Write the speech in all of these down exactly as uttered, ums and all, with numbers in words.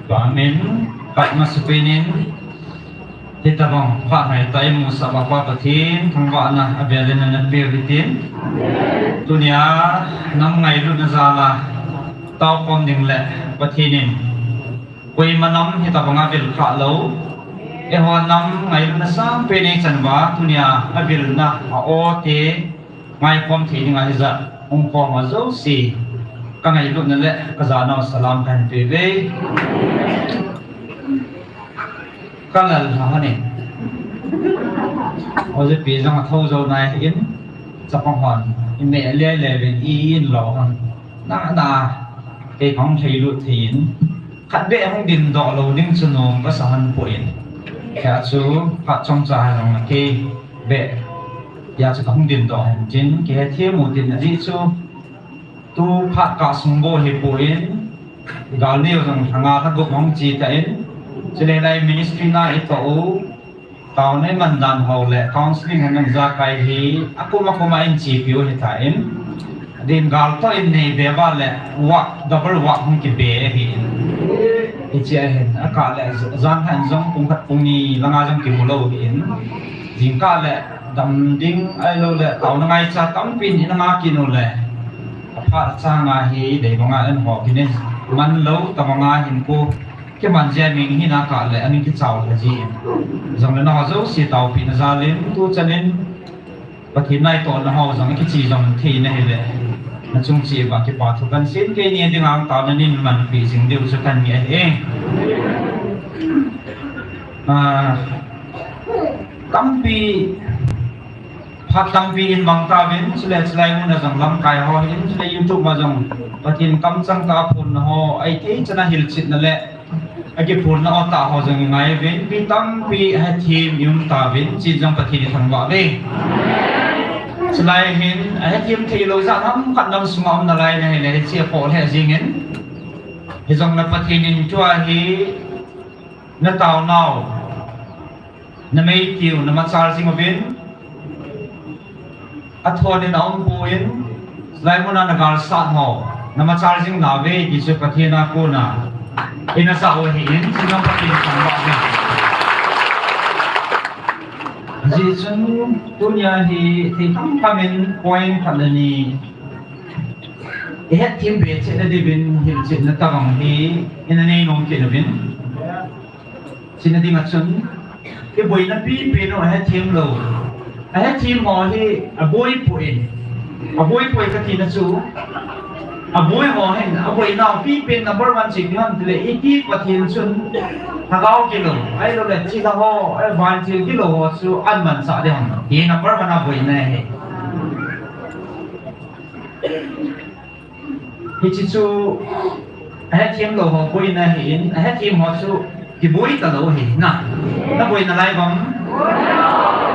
Amen. Khat masa penin, hitabang phat haitah imusah Bapa Pathen thangvahna avelin ana peh uhitin. Tunia nam ngailutna jal a taokhom ding le Pathen in koima nam hitabang a vil khah lou, eiho nam ngailutna sangpen eichan uva tunia avilna a-o te ngaikhom thei dinga hijat hung khom ho jouse, ka ngailutna le ka janau salam kahin peuve. Ka lal lha hon in, ojipi jong athou jou nai in, chapang hon imeh lele uvin, i-in lou hon, nana kei kahung theilut thei in, khat beh hung dindoh lou ding chu nom kasa hon poi. Hijeh chun phat chomcha hijongle kei beh hijeh chun kahung dindoh hen tin, kihethem u tin, ajeh chu tu phat kah sung bou hipoi, gal neo jong lha nga lha gup hung che tan, chule lai ministry na itoh u, taona iman dan ho le counseling hen jong ijakai hi akum akum a eihin chepiu ahitan, adeh in gal toh in nei be uva le work, double work hung kibe ahin. Hiche ahin, akah le jan khat in jong pung khat pung ni langa jong kimu lou ahin. Jingkah le dam ding ahilou le taona ngaicha tampin ina nga kit u le, aphat achang a hi dei banga eiho kinin man lou tabanga hinkho kiman jia mi hina kah le aning kichao lha ji in. Jongle nangho jouse taopina jal in tuchan in Pathen naitohna ho jong akiche jom thei nahile, nachung cheh uva kipa thu kahin sei in, keini dinga taona nin manpeh jing diu chu kahin ngai ahi. Ah, tampi, phat tampi hin mang tauvin, chule chulai muna jong lamkai ho hin, chule YouTube ma jong Pathen kamchang tah a phonna ho, ahithei chan a hilchetna le akiphonna ho tah ho jong ingai uvin, mi tampi ahethem i-um tauvin, chujong Pathen ithangvah uve. Chulai hin ahethem theilou jat ham khat nam sunga um nalai nahile, hiche aphoh lheh jengin. Hijongle Pathen in tua hi nataonau, nameitiu, namachal jing uvin, athonin aumpoi, chulai muna nagalsat ho namachal jing nauve ti chu Pathen a kona ina jah u ahin, chujong Pathen ithangvah uve. Ajeh chun tunia hi thei khamkham in point khat le ni ihetthem be cheh nadiuvin hilchetna tabang hi ina nei nom kit uvin. Chuna dinga chun, iboina pipen u ahethem lou, ahethem ho hi aboipoi, aboipoi katina chu, aboi ho hin aboinau pipen number one chu ipi ham tile, iti Pathen chun lhagao gilou ahiloule thilha ho, vantil gilou ho chu ahin manchah ding ham, hi number one a boina ahi. Hiche chu ahethem lou ho boina ahin, ahethem ho chu kiboi talou ahi na. Naboi nalai uvam?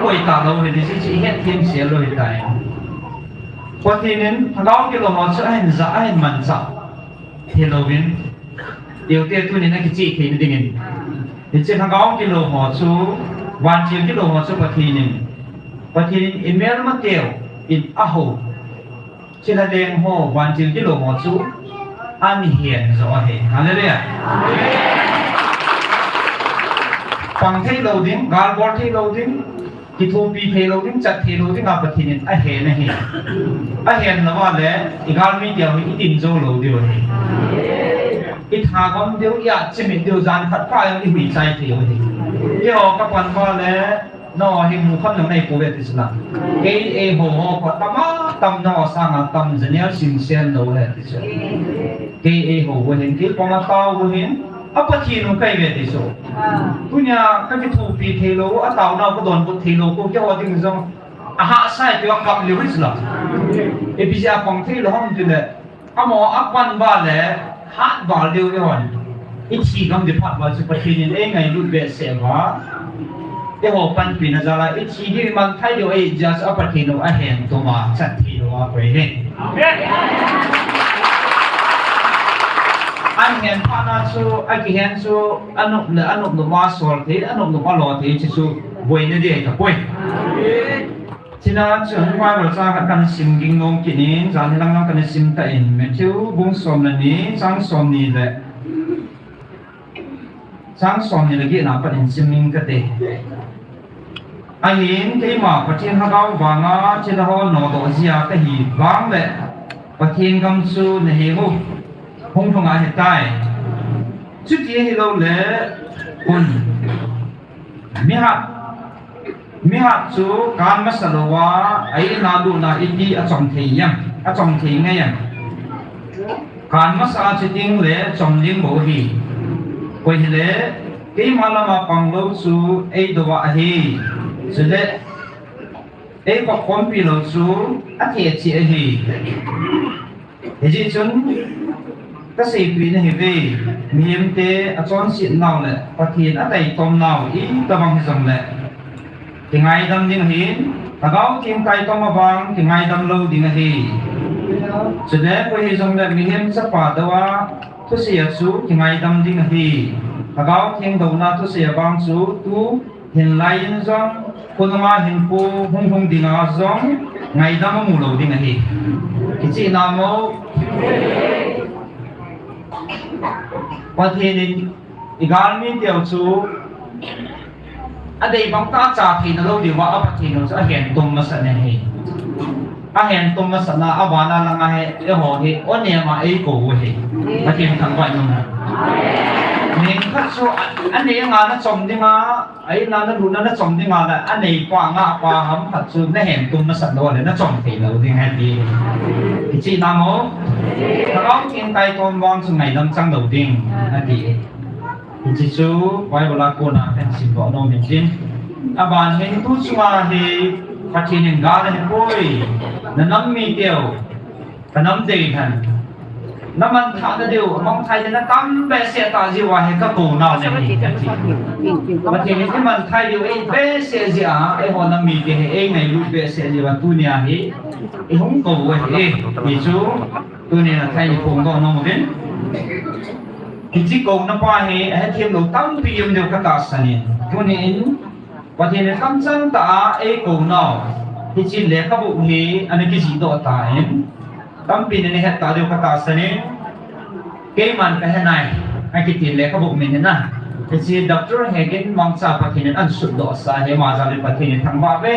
Boi talou ahi, hiche chu ihethem sel lou ahitai. Pathen in lhagao gilou ho chu ahin jah, ahin manchah thelouvin, iute tunin akicheh theina dingin, hiche lhagao gilou ho chu, vantil gilou ho chu Pathen in, Pathen in imelmateu in ahou thilha leng ho, vantil gilou ho chu ahin hen joh ahi. Hallelujah. Pang theilou ding, galbol theilou ding, kithopi theilou ding, chat theilou dinga Pathen in ahen ahi. Ahen louva le igalmi teu hi idin jou lou diu ahi. Itha gam diu, iachimit diu, jan khat pha jong ihuichai thei u ahi. Keiho kapan uva le nangho hi mukham jong neipouve ti chu na. Kei eihou ho kho tam a tam, nangho sanga tam, Janel Simsen lou ahi ti chu. Kei eihou u ahin, kei pang a tao u ahin, a Pathen u kahiuve ti chu. Tunia kakithopi theilou, ataonau kadonbut theilou, kho keiho ding jong ahahsa e tia kap lheh u hi chu la. Ipi jeh a pang theilou ham tile, amaho apan uva le hat val diu ihon, ithi gam ding phat uva chu Pathen in eingailut behseh uva, eiho panpina jal a ithi ding imanthei diu ahi jeh a chu a Pathen u ahen tuma chat theilou a koi ahi. Ahin hen phat na chu, akihen chu anop le anop nop a sol thei, anop nop a lo thei, hiche chu boina ding ahi tapoi. Chuna chun Bible chang khat kahin sim ging nom kit in, jan hi lang lang kahin sim tan, Matthew bung som le ni, chang somni le chang somni le get na pat in sim ning kate. Ahin keima Pathen lhagao vanga thilha ho nodoh jia kahi vang le Pathen gam chu nahengu hung lhung ahitai. Chuti ahilou le, un, mihat, mihat chu kan masa louva a-in a lutna iti achom thei em? Achom thei ngai em? Kan masa a chu ding le chom ding bou ahi. Koi hile, keima lama panglou chu eidouva ahi. Chule, eikhop khompi lou chu atheh cheh ahi. Hijeh chun, kaseipeh nahiuve, mihemte achonset nau le Pathen ataitom nau itobang hijongle, kingaidam ding ahin, Lhagao Theng taitom avang kingaidam lou ding ahi. Chule koi hijongle mihem chapa dou a thusei a chu kingaidam ding ahi. Lhagao Theng douna thusei avang chu tu hin lai in jong, khonunga hinkho hung hung dinga jong, ngaidam amu lou ding ahi. Kicheh namo? Pathen in igalmi teu chu adei bang tah a cha theina lou diuva, a Pathen u chu ahen tum masat ahi. Ahen tum masat na, avana langa hi, eiho hi, o nema eikou u ahi. Pathen thangvah in um hen. Ning khat chu, a, anei anga nachom dinga, a-in a nalutna nachom dinga le, anei pa, angah pa ham khat chu nahen tum masat lou le, nachom thei lou ding ahi ti. Kicheh namo? Lhagao Theng taitom vang chu ngaidam chang lou ding, ati. Hiche chu Bible a kona kahin simdoh nom in tin. Aban hin tu chunga hi Pathen in gal ahipoi. Nanam mi teu, kanam dei hen. Namanthahna diu, amangthah ding na tam behseh tah jeh uva hi kakou nau ahi, ati. Pathen in imanthah diu, ei behseh jeh a, eiho nam mite hi, eingailut behseh jeh uva tunia hi, ihung kou u ahi, ti chu, tunia thei phongdoh nom uvin. Hiche kouna pa hi, ahethem lou tampi um diu katahsan in. Tunin, Pathen in kamchang tah a eikou nau, hiche lekhabu hi ana kijihdoh tan, tampi in ana het ta diu katahsan in, keiman kahe nai, akiti lekhabu min hi na. Hiche Doctor Hegin Mangcha Pathen in ana sutdoh sa hi, ama jal in Pathen in thangvah uve.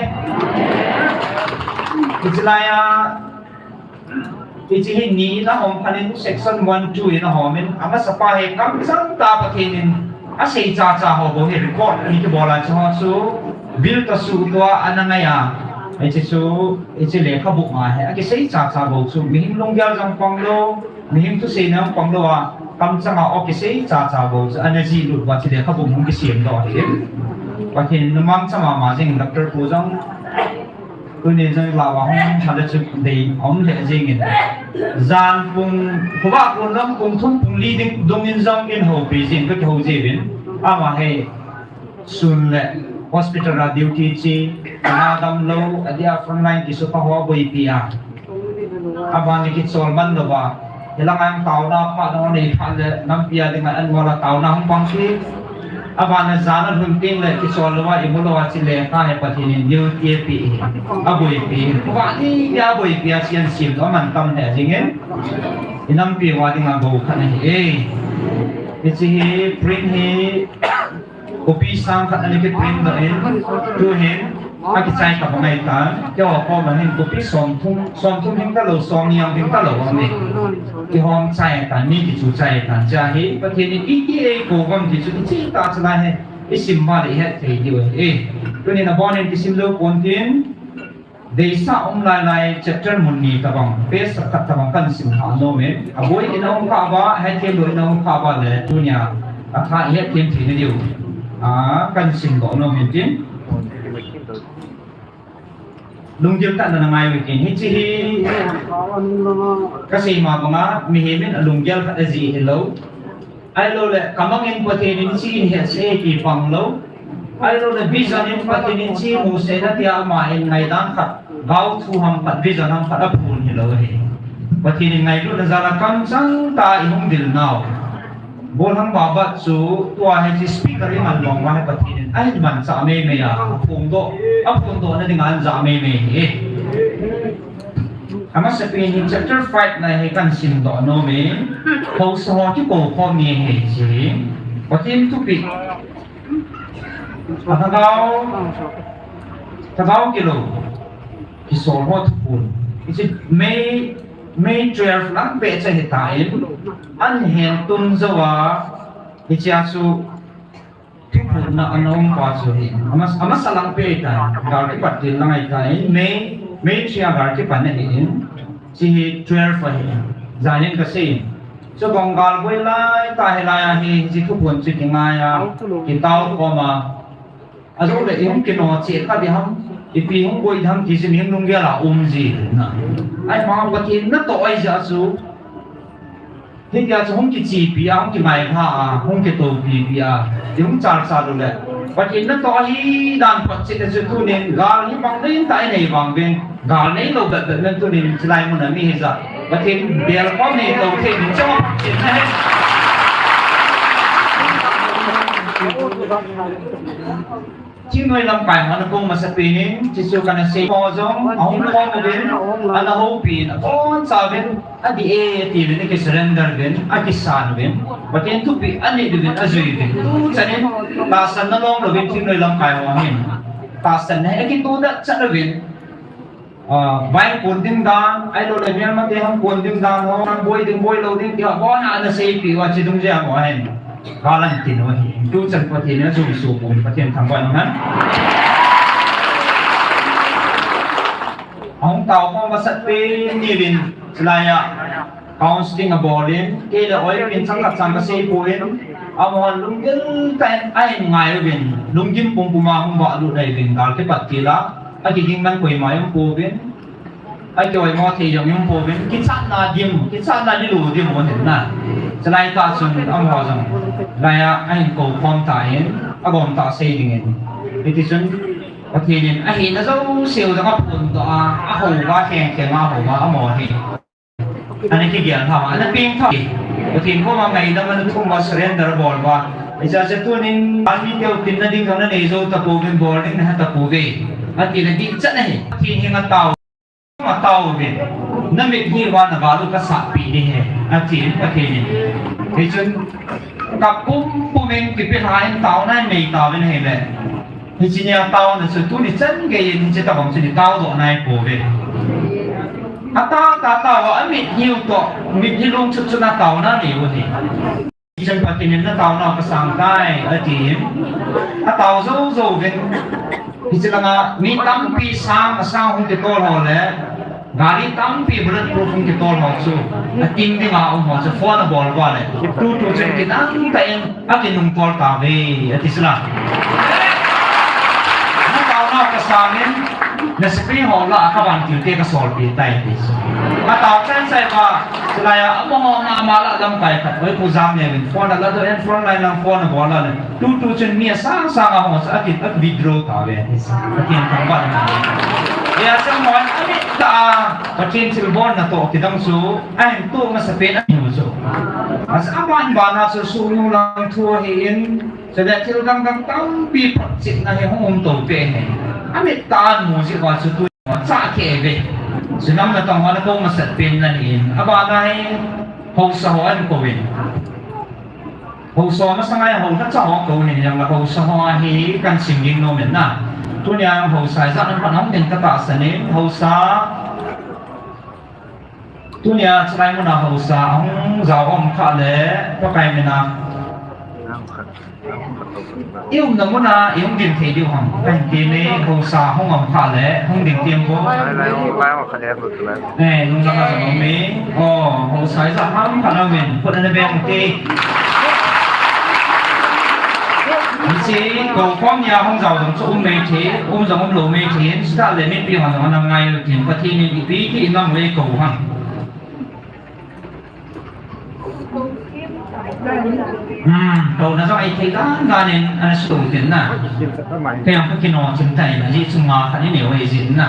Hiche laiya, hiche hi ni in ahom phat in section one two in ahom in, amasa pa hi kamchang tah Pathen in asei chacha ho bou hi record ana kibol a, chuho chu bil toh suhtoh a ana ngai a. Hiche chu, hiche lekhabu ma hi akisei chacha bou chu mihem lunggel jong pang lou, mihem thusei na jong pang lou a, kamchang a akisei chacha bou chu ana jihlut uva hiche lekhabu hung kisemdoh ahi. Pathen in amangcha mama jing, Doctor pu jong Tuni jong la va hung tha le chu dei um le jing in. Jan pung, khovah pung lam pung thum pung li ding dung in jong in houpi jing, ka kihou jiuvin. Ama hi sun le hospital a duty che, ana damlou, adia frontline kisupa ho boipi a. Aban le kichol man louva. Hilanga taona pha, na nei pha le, nampi a dinga an wala taona hung pang ki. Abana jana lhun teng le kichol louva, imu louva, chule kha hi Pathen in duty apeh hi. Aboipi hi. Khovah ni dia aboipi a, chian sim lou man tam he jing in. Inampi uva dinga bou khat ahi e. Hiche hi print hi, copy sang khat ana kiprint doh in, tuhin, akichai kha bang ahitan, keiho koma hin copy somthum, somthum hing talou, somni jong hing talou aum e. Kihom chai tan, mi kichu chai tan, cha hi, Pathen in iti eikou uvam ti chu, ichi ta chala hi, isim uva le ihet thei diu ahi e. Tunin abon in kisim lou pon tin, Deisah um lailai chapter mun ni tabang, page khat tabang kahin sim kha nom in, aboi in aum kha uva, hethem lou in aum kha uva le, tunia, athah hethem theina diu, a, kahin simdoh nom in tin. Lunggel tah in na ngai uvin tin, hiche hi, kasei ma banga, mihem in alunggel khat ajih hilou. Ahilou le, kamang in Pathen in hiche in hetsah e ti pang lou. Ahilou le, vision in Pathen in hiche museina tia ama in ngaidan khat, gaothu ham khat, vision ham khat aphon hilou ahi. Pathen in ngailutna jal a kamchang tah a ihung dil nau. Bolhang Babat chu tua hiche speaker iman bang uva hi Pathen in ahin manchah maimai a, aphondoh, aphondoh na dinga ahin jah maimai ahi. Amasapen hi chapter five na hi kahin simdoh nom e. Haosa ho kikou khom ni hi chi. Pathen thupeh. Alhagao, lhagao kilou, kisol ho thuphon. Hiche May, May twelve lang peh cha hitan. Ahin tun jou a, hichea chu thuphonna ana um pa chu hi. Amas-, amasa lang peh tan, gal kipat til lang ahitan. May, May three a gal kipat na hi in. Hiche hi twelve ahi. Jan in kasei. Chubang gal boi lai tah hilai a hi, hiche thuphon chu kingai a, kitao khom a. Ajou le ihung kino cheh kha ding ham, ipi hung boi ding ham ti chu mihem lunggel a um ji na. Ahivang Pathen natoh ahi jeh chu. Hitia chu hung kichepi a, hung kingaipha a, hung kitoupipi a, ihung chalchal u le. Pathen natoh ahi dan photchetna chu tunin gal hi bang ding tah inei vang uvin. Gal neilou bep bep uvin tunin chulai mun a mi hijat. Pathen belkhom neilou thei ding chunga photchetna ahi. Thingnoi lamkai ho ana pung masapen in, chuchu kana sei ho jong, ahung khom uvin, ana houpi in, abonchauvin, adih e, atiuvin, akisurrender uvin, akisan uvin. Pathen thupeh anit uvin, ajui uvin. Tuchan in, tahsanna lom louvin, thingnoi lamkai ho hin. Tahsanna hi akitoh chat uvin. Ah, vai kon ding dan, ahilou le melmate hung kon ding dan ho, hung boi ding boi lou ding, tia abon a ana seipeh uva, chidung jeh a mo hin. Gal ahin tin u ahi. Tuchan Pathen in ajui soh pon, Pathen thangvah in um hen. Ahung tao khom masat pen ni uvin, chulai a. Counseling abol in, kei le oipin chang khat chang kasei poi, amahon lunggil tah in ahin ngai uvin, lunggim pumpum a hung vahlut ahi uvin, gal kipat til a, akiging man koima um pouvin, akioimo thei jong um pouvin, kichatna dim, kichatna dilu dim u ahin na. Chulai tah chun amaho jong, lai a ahin kou khom tan, agom tah sei ding in. Hiti chun, Pathen in ahina jouse u jong aphondoh a, ahou va kheng kheng a ahou va amaho hi. Ana kigel tha, ana peng tha. Pathen koma ngaidam ana thum uva surrender abol uva. Hiche a chu tunin, gal mite u tinna ding jong nanei jou tapouvin, bol ding naha tapouve. Ati le dihchat ahi. Pathen henga tao, atao uvin. Namitlhi uva nagal u kasahpeh ding ahi. Ati Pathen in. Hichun, kap pumpum in kipe lhai in taona in nei tauvin ahile. Hiche nia taona chu tuni chan gei in hiche tabang chu nei taodoh nai pouve. Atao, tao, tao, amitlhi u toh, mitlhi lungchut chun ataona nei u ahi. Hichun Pathen in nataona u kasang tai, atin. Atao jou jou uvin. Hiche langa mi tampi sang, asang hung kitol ho le. Gari tampi bulletproof hung kitol ho chu, ating dinga um ho chu phone abol uva le, tutu chun kinang tah in akinung tol tauve, ati sila. Nataona u kasang in, nasepai ho lah a kavantil te kasolpeh tai, ati chu. Atao chan chai uva, chulai a, amaho mama lah lamkai khat, oi Pu Jamneo in phone ala doh in, front line lang phone abol a le. Tutu chun mi asang sang a ho chu aki, aki withdraw tauve, ati chu. Pathen thangvah in um hen. Hijeh chun amaho in amit tah a, Pathen thilbol natoh kidang chu, ahin toh masapen ahi chu. Aban bana chu suhnu lang thu ahin, chule thil dang dang tampi photchetna hi hung um to peh ahi. Amit tah a amu jeh uva chu tu chah khe ve. Chu nam natong ho nakou masat pen na ahin. Abana hi haosa ho ahin kouvin. Haosa masanga hi hou lhacha ho kou ahin, hijongle haosa ho hi kahin sim ding nom in na. Tunia haosa ijat ham khat hung ding katahsan in, haosa. Tunia chulai muna haosa ahung jao um khah le, Pakai mina. I umna muna i hung ding thei diu ham. Kahin ti ni, haosa hung um khah le, hung ding tem bou. Eh, lungdam a jong um e. Oh, haosa ijat ham khat um in, khut ana beng u hite. Hiche kou khom nia hung jao jong chu um mei thei, um jong um lou mei thei, chutah le mipi hon jong ana ngai u tin, Pathen in ipi ti in um le kou ham. Hmm, kouna jong eithei dan dan in ana suh u tin na. Kei jong kakino chim tai na, jeh chunga khat inei u ahi jeh in na.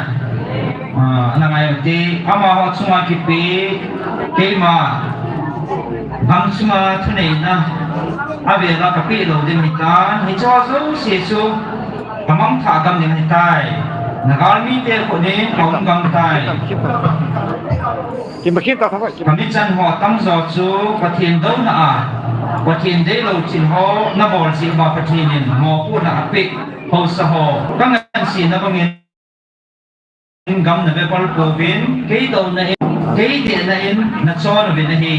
Ah, ana ngai u hite, amaho chunga kipe, keima gam chunga thuneina, avel a kapeh lou ding ahitan, hicheho jouse chu kamangthah gam ding ahitai. Naga mite khut in aum gam tai. Kim ba kim ta tha ba kim. Kami chan ho tamjo chu Pathen douna a, Pathen deilou thil ho nabol jeh uva Pathen in mopohna apeh haosa ho kangansena bangin gam nave pal pouvin, kei douna in, kei dehna in nachon uvin ahi.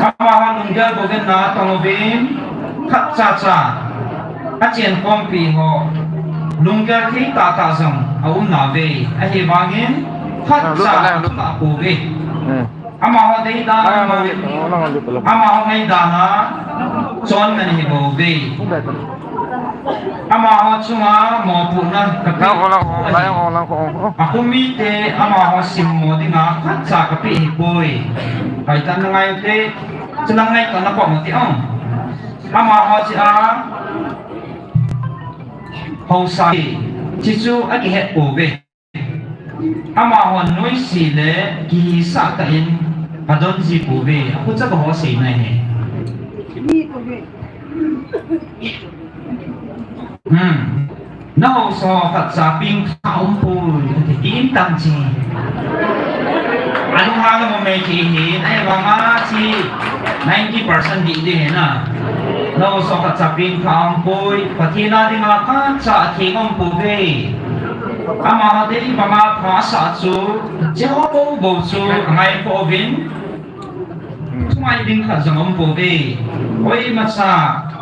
Amaho lunggel bouvin natong uvin, khatcha cha achen khompi ho lunggel thei tahtah jong aum nauve, ahivangin khatcha athulha pouve. Amaho deidan, amaho ngaidan a chon ngen ahi bouve. Amaho chunga mopohna kapeh, akhomite amaho simmo dinga khatcha kapeh ahipoi. Kaitana ngaite, chulang ngaitana pom ati ong. Amaho chea haosa hi, chuchu akihet pouve. Amahon noise le kihisah tah in adon ji pouve, akhutsaka ho seina ahi. Hmm. Nahaosa ho khatcha pengtha aumpoi, ati, ti in tang chi. Alunghang le mumei kei hin, ahivanga chi ninety percent dih ding ahi na. Nahaosa ho khatcha pengtha aumpoi, Pathen a dinga khatcha atheng aumpouve. Amaho dei banga pha asah chu, Jehovah bou chu angaikhoh uvin, thungai ding khat jong aumpouve. Koimacha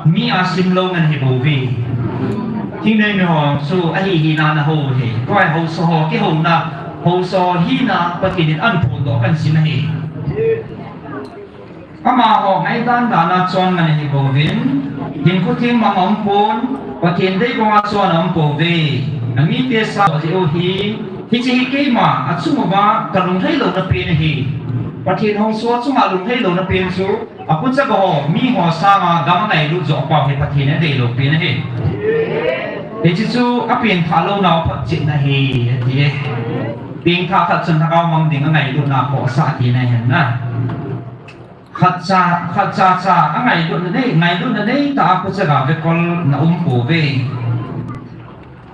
mi a simlou ngen ahi bouve. Thingnoi miho chu ahi hina ana hou ahi. Tua hi haosa ho kihouna, haosa ho hina Pathen in ahin phondoh kahin sim ahi. Amaho ngaidan dan a chon ngen ahi bouvin, hinkho theng mang aumpon, Pathen dei banga chon aumpouve. Amite sa jeh u hi, hiche hi keima achung uva kalunglhai louna pen ahi. Pathen haosa chunga lunglhai louna pen chu, akhutsaka ho, miho sanga gam angailut joh pau hi Pathen in adeilou pen ahi. Hiche chu apengthah lounau photchetna ahi, ati e. Pengthah khat chun lhagao mang ding angailutna khohsah tina ahi na. Khatcha, khatcha cha angailutna nei, ngailutna neitah a khutsaka vekol na um pouve.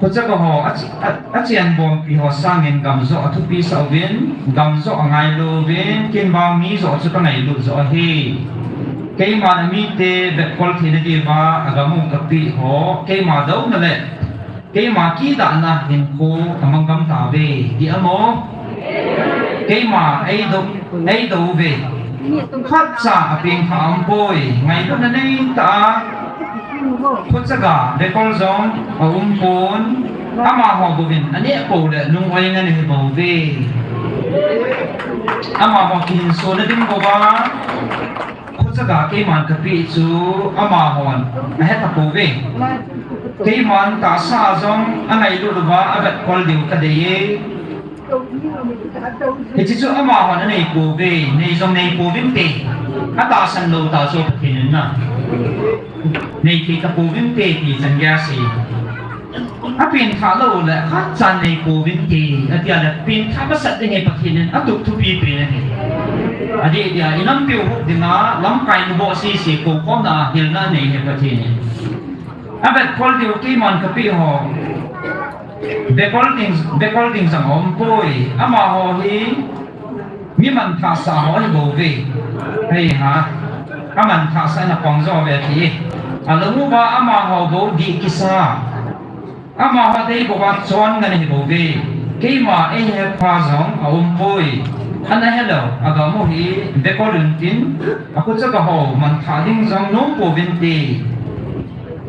Khutsaka ho, a, a, achenbompi ho sangin gamjoh athupisah uvin, gamjoh angailu uvin, ken vang mijoh chu kangailut joh ahi. Keiman amite vekol theina diuva agam u kapeh ho, keima douna le keima kidahna hinkho amang gam tauve, ti amo? Keima eidou, eidou uve. Khatcha apengthah aumpoi, ngailutna neitah a khutsaka vekol jong aumpon, amaho bouvin aneh pou le lung-oi ngen ahi bouve. Amaho kihinsona ding bouva, khutsaka keiman kapeh chu amahon ahetapouve. Keiman tahsa a jong angailut uva avetkol diu kadei e. Hiche chu amahon aneipouve, nei jong neipouvinte. Atahsan lou tah chu Pathen in na. Neithei tapouvinte ti chan gei asei. Apengthah lou le khatchan neipouvinte, atia le pengthah masat ding hi Pathen in atup thupi pen ahi. Adeh dia, inampiu hup dinga, lamkai nuboh sese koukhomna a hilna anei hi Pathen in. Avetkol diu keiman kapeh ho, vekol ding, vekol ding jong aumpoi, amaho hi mi manthahsah ho ahi bouve. Hei ha, amanthahsah in apang jo uve ati. Alung uva amaho bou dih kisa. Amaho dei bouva chon ngen ahi bouve. Keima eihet pha jong aumpoi. Ana helou, agam u hi vekol untin, akhutsaka ho manthah ding jong nompouvinte.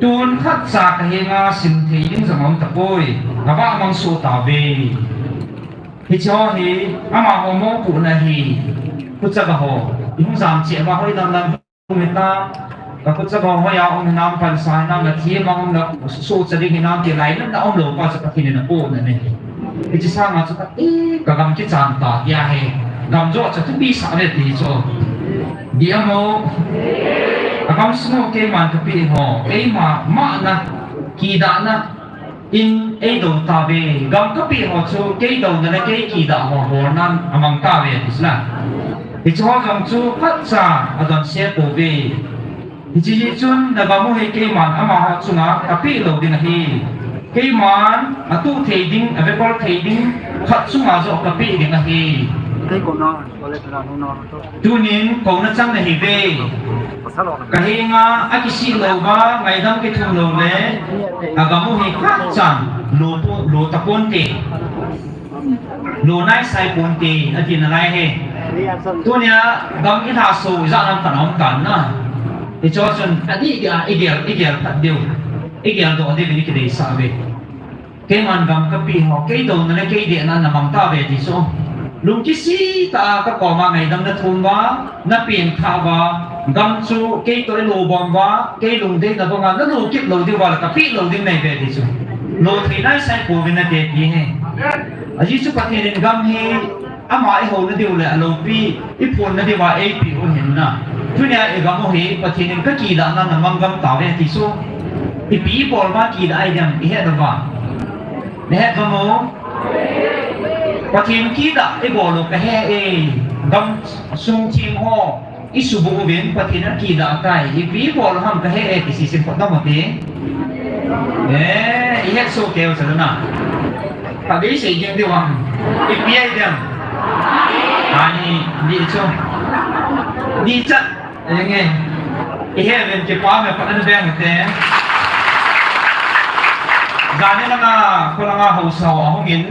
Tun khatcha kahenga simthei ding jong aumtapoi. Kavahmang soh tauve. Hiche ho hi amaho mopohna ahi. Khutsaka ho, ihung jam cheh uva hoilang lang um hita, kakhutsaka ho hoiya um hinam, pansa hinam, nathi mang um, nasohcha ding hinam ti lainatna umlou pa chu Pathen in apohna ahi. Hiche sanga chu kati, kagam kichan ta tia hi, gamjoh chu thupisah uve ti chu. Dih amo? Agam sungu keiman kapeh ho, keima mahna, kidahna in eidou tauve, gam kapeh ho chu keidouna le kei kidah ho bolnan amang tauve ati chu na. Hiche ho jong chu khatcha adonse pouve. Hiche hi chun na gam u hi keiman amaho chunga kapeh lou ding ahi. Keiman atuh thei ding, avekol thei ding khat chunga joh kapeh ding ahi. Tunin kouna chang nahiuve. Kahenga akisih louva ngaidam kithum lou le agam u hi khatcha lo taponte. Lo naisai ponte, ati nalai hi. Tunia gam ilhaso ijat ham khat aum tan na. Hicho chun adih dia igel, igel phat diu, igeldoh diu in kideisah uve. Keiman gam kapeh ho, kei douna le kei dehna namang tauve ti chu. Lung kisih tah a kakoma ngaidam nathum uva, napengthah uva, gam chu keitoh ilobom uva, kei lungdeina banga nalo kit lou diuva le kapeh lou ding nahiuve ti chu. Lo thei naisai pouvin nate ti hi. Ajeh chu Pathen in gam hi ama ihouna diu le aloupi, iphonna diuva eipeh u ahin na. Tunia igam u hi Pathen in kakidahna namang gam tauve ti chu. Ipi ibol uva kidah ahi dem ihet uva? Nahet uvam? Pathen kidah ibol u kahe e. Gamsung theng ho isuboh uvin Pathen in akidah tai. Ipi ibol u ham kahe e ti seisim phot dam ute. Eh, ihet soh kei u chu na. Phabep sei jeng diu ham? Ipi ahi dem? Ani, dih chu. Dih chat. Enge. Ihe uvin kipa me pa ana beng te. Jani langa, kholanga haosa ho ahungin.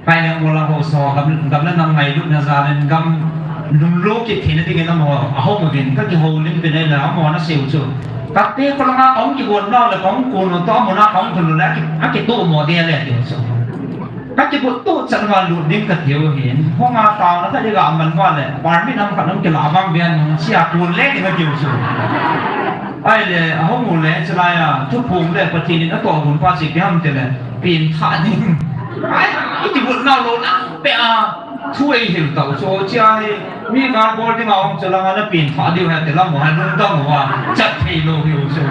Kaileng molang haosa ho, gam, gam le nam ngailutna jal in gam lunglut kit theina dingin amaho ahung uvin, kakihoulim uvin ahile amaho ana seiyu chu. Kate kholanga kahung kigon nau le kahung kon u toh, amuna kahung thun u le aki, akitoh mo ding le tiu chu. Kakibut toh chan uva lut ding katiu ahin, hung a taona khat iga man uva le, permit ham khat hung kilah vang uvin, hung chia kon le ding katiu chu. Ahile, ahung u le, chulai a, thuphong le, Pathen in atoh gon pa chu ipi ham tile, pengthah ding. Ai, ikibut nau lou lang peh a, thu eihil tau chu, chia hi, mi gal bol dinga hung chu langa napengthah diu ahi ti lam u, hai lungdam uva, chat thei lou hiu chu.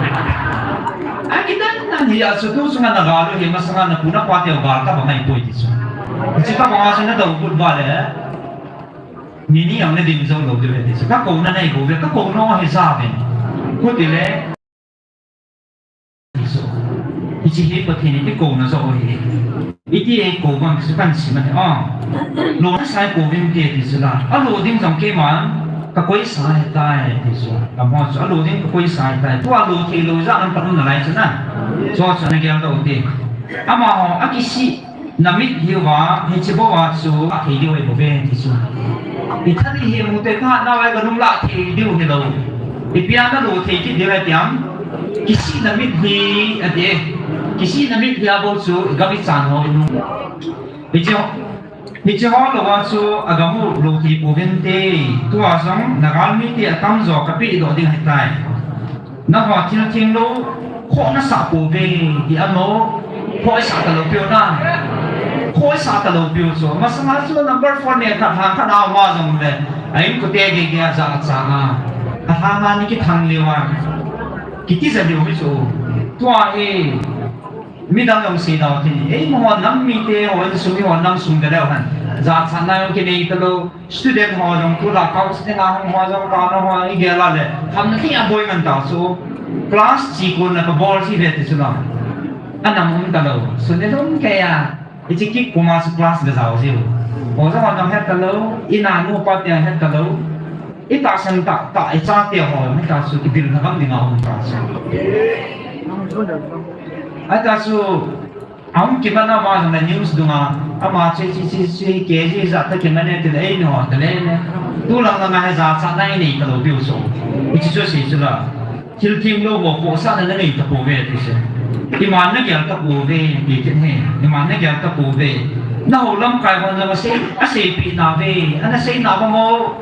Akidan nan hi a chu tu chunga nagal u hi, masanga napu napa teu gal tabang ahipoi ti chu. Hiche tabang a chu nadou got uva le, nini jong nading jou lou diu ahi ti chu. Kakouna neiho uve, kakouna hi jauvin. Kutile, Hiche hi Pathen in ikouna joh ahi. Iti eikou vang chu kahin sim ahi. A, lo nasai pouvinte ti chu la. Alo ding jong keiman kakoisa ahitai ti chu. Amaho chu alo ding kakoisa ahitai. Tua lo theilou ijat ham pat um nalai chu na. Chu chu ana geldoh ute. Amaho akisih na mitlhi uva, hiche bou a chu athei diu ahibouve ti chu. Itha ding hi mute kahat nau a igalung lah thei diu hilou. Ipi a nalo thei kit diu ahi tiam? Kisihna mitlhi ati. Kisihna mitlhi a bou chu igam ichan ho inung. Hiche, hiche ho louva chu agam u lo thei pouvinte. Tua jong nagalmite atamjo kapehdoh ding ahitai. Nangho thil thenglou, khoh nasah pouve, ti ano, khoh isah talou piu na. Khoh isah talou piu chu. Masanga chu number four ne khat hang khat a um a jongle, a inkote gei gei a jachat a. Ahang a ni kithang leu a. Kitija leu mi chu. Tua hi, midang jong seidau thei. Eiho nam mite ho, insung miho nam sung te leu hen. Jachatna jong kinei talou. Student ho jong tulai counselling a hung ho jong kana ho igel a le, hamna thei a boi ngan ta chu, class chikon na kabol ji ve ti chu la. Anam um talou, sun le lum kei a, ichi kik puma chu class ga jao jiu. Ho jong anam het talou, ina nupa te het talou, itahsan tah tah ichate ho het ta chu, kibilna gam dinga um ta chu. Ahi ta chu, Ahung kimat a ama jong le news dunga, ama chu, chu, chu, chu, K G ijat tah kimat e tile, eini ho tile le. Tulang langa hi jachatna inei talou piu chu. Hiche chu sei chu la. Thil thenglou ho pohsahna nanei tapouve ti chu. Iman nagel tapouve, ti kit hi. Iman nagel tapouve. Nahou lamkai hon jong asei, aseipeh nauve. Ana sei nau bang o.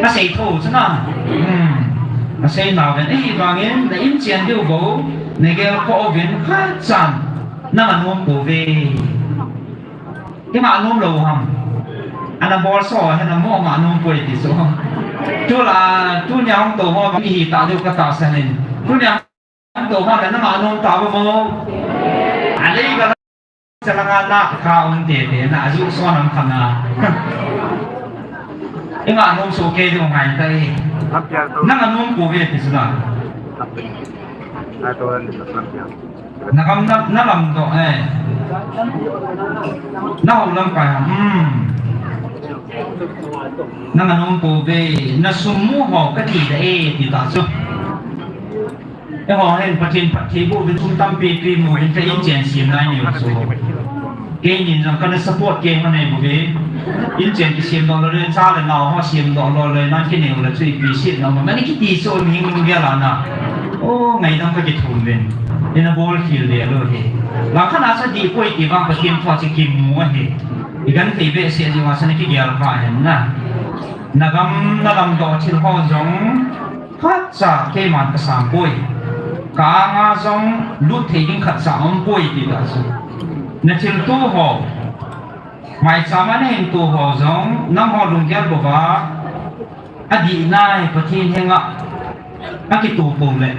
Asei thou chu na. Hmm. Asei nauve. Ahivangin, na in chen diu bou. Nagel khoh uvin khatchan. Nangah nom pouve. Kingah nom lou ham. Ana bolso, hena mo ngah nom poi ti chu. Tula, tunia hung tou ho, mi hita diu katahsan in. Tunia hung tou ho, nangah nom tauve mo. Alei ga chalanga na kha um tete, na aju so nam khana. Inga nom so ke ding ngai ta e. Nang anom ko ve ti sila. Nagam na, na lam doh e. Na hou lam kai ha. Hmm. Nang anom ko ve. Na sum mu ho kati da e ti ta chu. Eiho hin Pathen phattheiboh uvin sum tampi pi mu in ka inchen sem nai niu chu. Keinin jong kana support kei ma nei bou ve. Inchen kisem doh lou le cha le nao ho sem doh lou le nan kinei u le chu ipi set na ma. Mani kiti chu mi hing lunggel a na. O ngaidam ka kithum uvin. Ina bol khel le lou hi. Langkhat a chu dih poi ti vang Pathen thu a chu kimu ahi. Igenthei behseh jeh a chu na kigel kha hen na. Nagam nalam doh thil ho jong Khatcha keiman kasang poi. Ka anga jong lut thei ding khatcha aum poi ti ta chu. Na thilto ho, maicham a na hinto ho jong, nangho lunggel bouva, adih nai Pathen henga, akito pou le.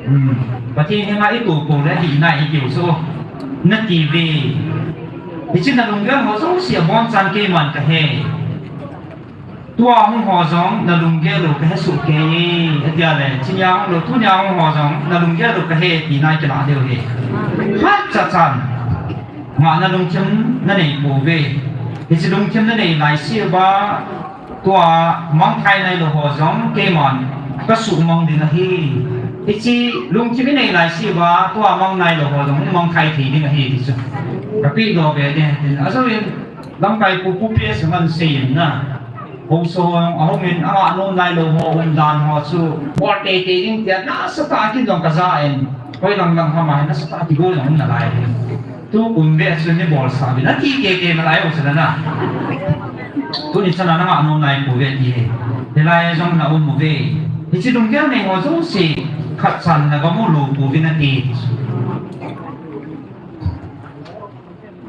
Hmm. Pathen henga ito pou le, adih nai itiu chu. Nati ve. Hiche na lunggel ho jouse abonchan keiman kahe. Tua hung ho jong na lunggel u kahe soh kei e, atia le, chunia hung lou, tunia hung ho jong na lunggel u kahe tina kilah diu ahi. Khatcha chan, ngahna lungthim na nei pouve. Hiche lungthim na nei laiseuva, tua mangthai nailou ho jong keiman kasuhmang ding ahi. Hiche lungthim i nei laiseuva, tua mang nailou ho jong mangthai thei ding ahi ti chu. Kapehdoh be ding, tin ajou in, Lamkai pu, pu P S man seiyin na. Haosa ho ahung in, angah nom nailou ho, umdan ho chu. Bol teitei ding tia, nasatah a kin jong kaja in. Hoilang lang ham a hin, nasatah a kigo jong um nalai. Tukum ve chu ni bolsah uvin, nati keke nalai u chu na. Tuni chan a nangah nom nai pouve ti hi. Hilai jong na um uve. Hiche lunggel nei ho jouse, khatcha nagam u lou pouvin nati.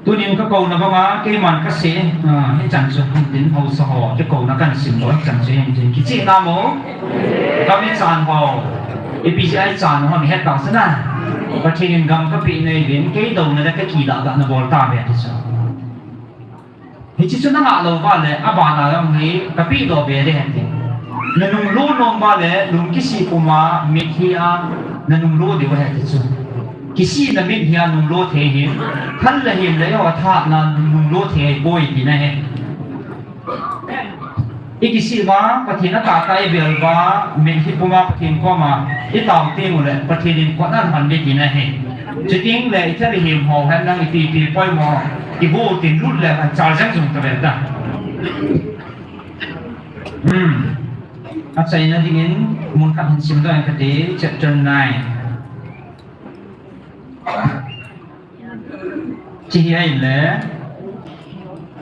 Tunin kakouna banga, keiman kasei, ah, hichan chu, hitin haosa ho, kakouna kahin simdoh, hichan chu, hitin kichihna mo, gam ichan ho, ipi jeh a ichan ho, nahet tau sina. Pathen in gam kapeh nauvin, kei douna le kakilah dahna bol tauve ti chu. Hiche chu nangah lou uva le, abana jong hi, kapehdoh be ding ahi ti. Nanung lo nom uva le, lung kisih puma, mitlhi a, nanung lo diu ahi ti chu. Kisihna mitlhi a nunglo thei hin, thal le him le, athatna nunglo thei poi tina ahi. Ikisih uva, Pathen atahsa ibel uva, mitlhi puma Pathen koma, itao teng uleh, Pathen in kot ahin pan ding tina ahi. Chuteng le, ithal ihim ho, henlang ipi ipi poimo, ibu tin lut le, anchal jeng jong tavel ta. Hmm. Achaina dingin, mun khat hin simdoh inge kati, chapter nine. Hiche hi ahile,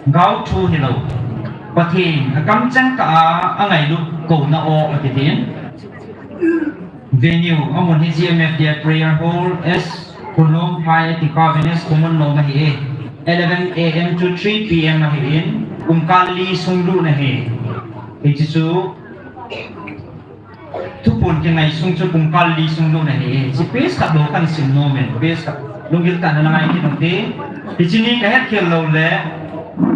gaothu hilou. Pathen, akamcheng tah a, angailut kouna o, ati tin. Venue, amun hi G M F D I Prayer Hall, S Khulnom Phai, ati kha Venus Common Nom ahi e. Eleven A M to three P M ahin, pungkal li sung lut ahi. Hiche chu, Thuphon kingai sung chu pungkal li sung lut ahi. Hiche page khat bou kahin sim nom in, page khat. Lunggil tah in na ngai kit un te. Hiche ni kahet khel lou le,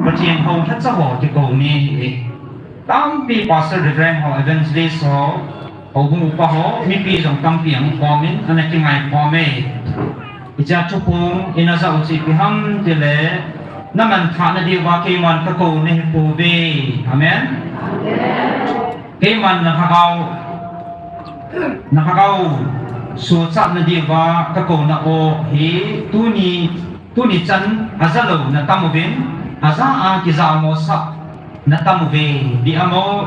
Pathen hou lhacha ho kikou ni ahi. Tampi Pastor Reverend ho, Evangelist ho, houbung upa ho, mipi jong tampi ahung khom in, ana kingai khom e. Hiche thuphon ina jao chu ipi ham tile, na manthahna diuva keiman kakou nahi pouve. Amen. Keiman na lhagao, na lhagao suhchatna diuva kakouna o hi tuni, tuni chan ajalou na tam uvin, aja a kijamosah na tam uve, dih amo.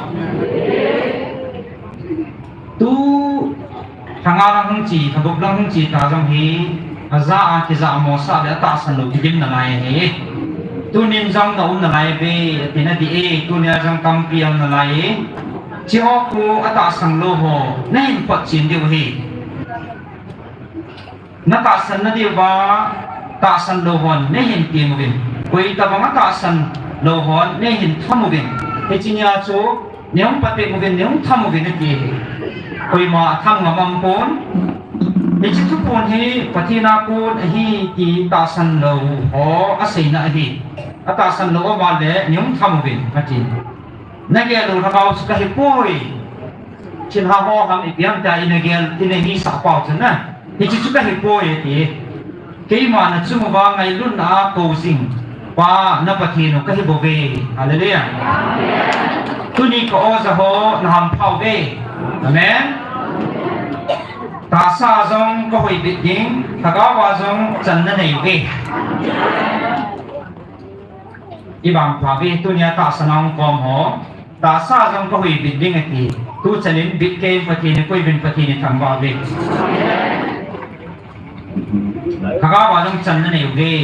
Tu, lhanga lang hung che, lhagup lang hung che ta jong hi, aja a kijamosah le atahsan lou kidim nalai ahi. Tunin jong na um nalai ve, ati na dih e, tunia jong tampi um nalai e. Hiche ho khu atahsan lou ho, nahin photchen diu ahi. Na tahsan na diuva, tahsan lou hon, neihin tem uvin. Koi tabang atahsan lou hon, neihin tham uvin. Hiche nia chu, neihung patpeh uvin, neihung tham uvin ati ahi. Koima atham ngam aum pon. Hiche thuphon hi, Pathen a kon ahi ti tahsan lou ho, aseina ahi. Atahsan lou uva le, neihung tham uvin, ati. Nagel u lhagao chu kahipoi. Thilha ho ham ipi ham tia inagel, inanisa pau chu na. Hiche chu kahipoi ati. Keima nachung uva ngailutna a kou jing pa na Pathen u kahi bouve. Hallelujah. Tuni ka-o ja ho nahampha uve. Amen. Tahsa jong kahuhbit ding, lhagao a jong channa nei uve. Ivangpha uve, tunia tahsan a hung kom ho. Tahsa jong kahuhbit ding ati. Tuchan in bit kei in Pathen ikoi uvin Pathen ithangvah uve. Lhagao a jong channa nei uve.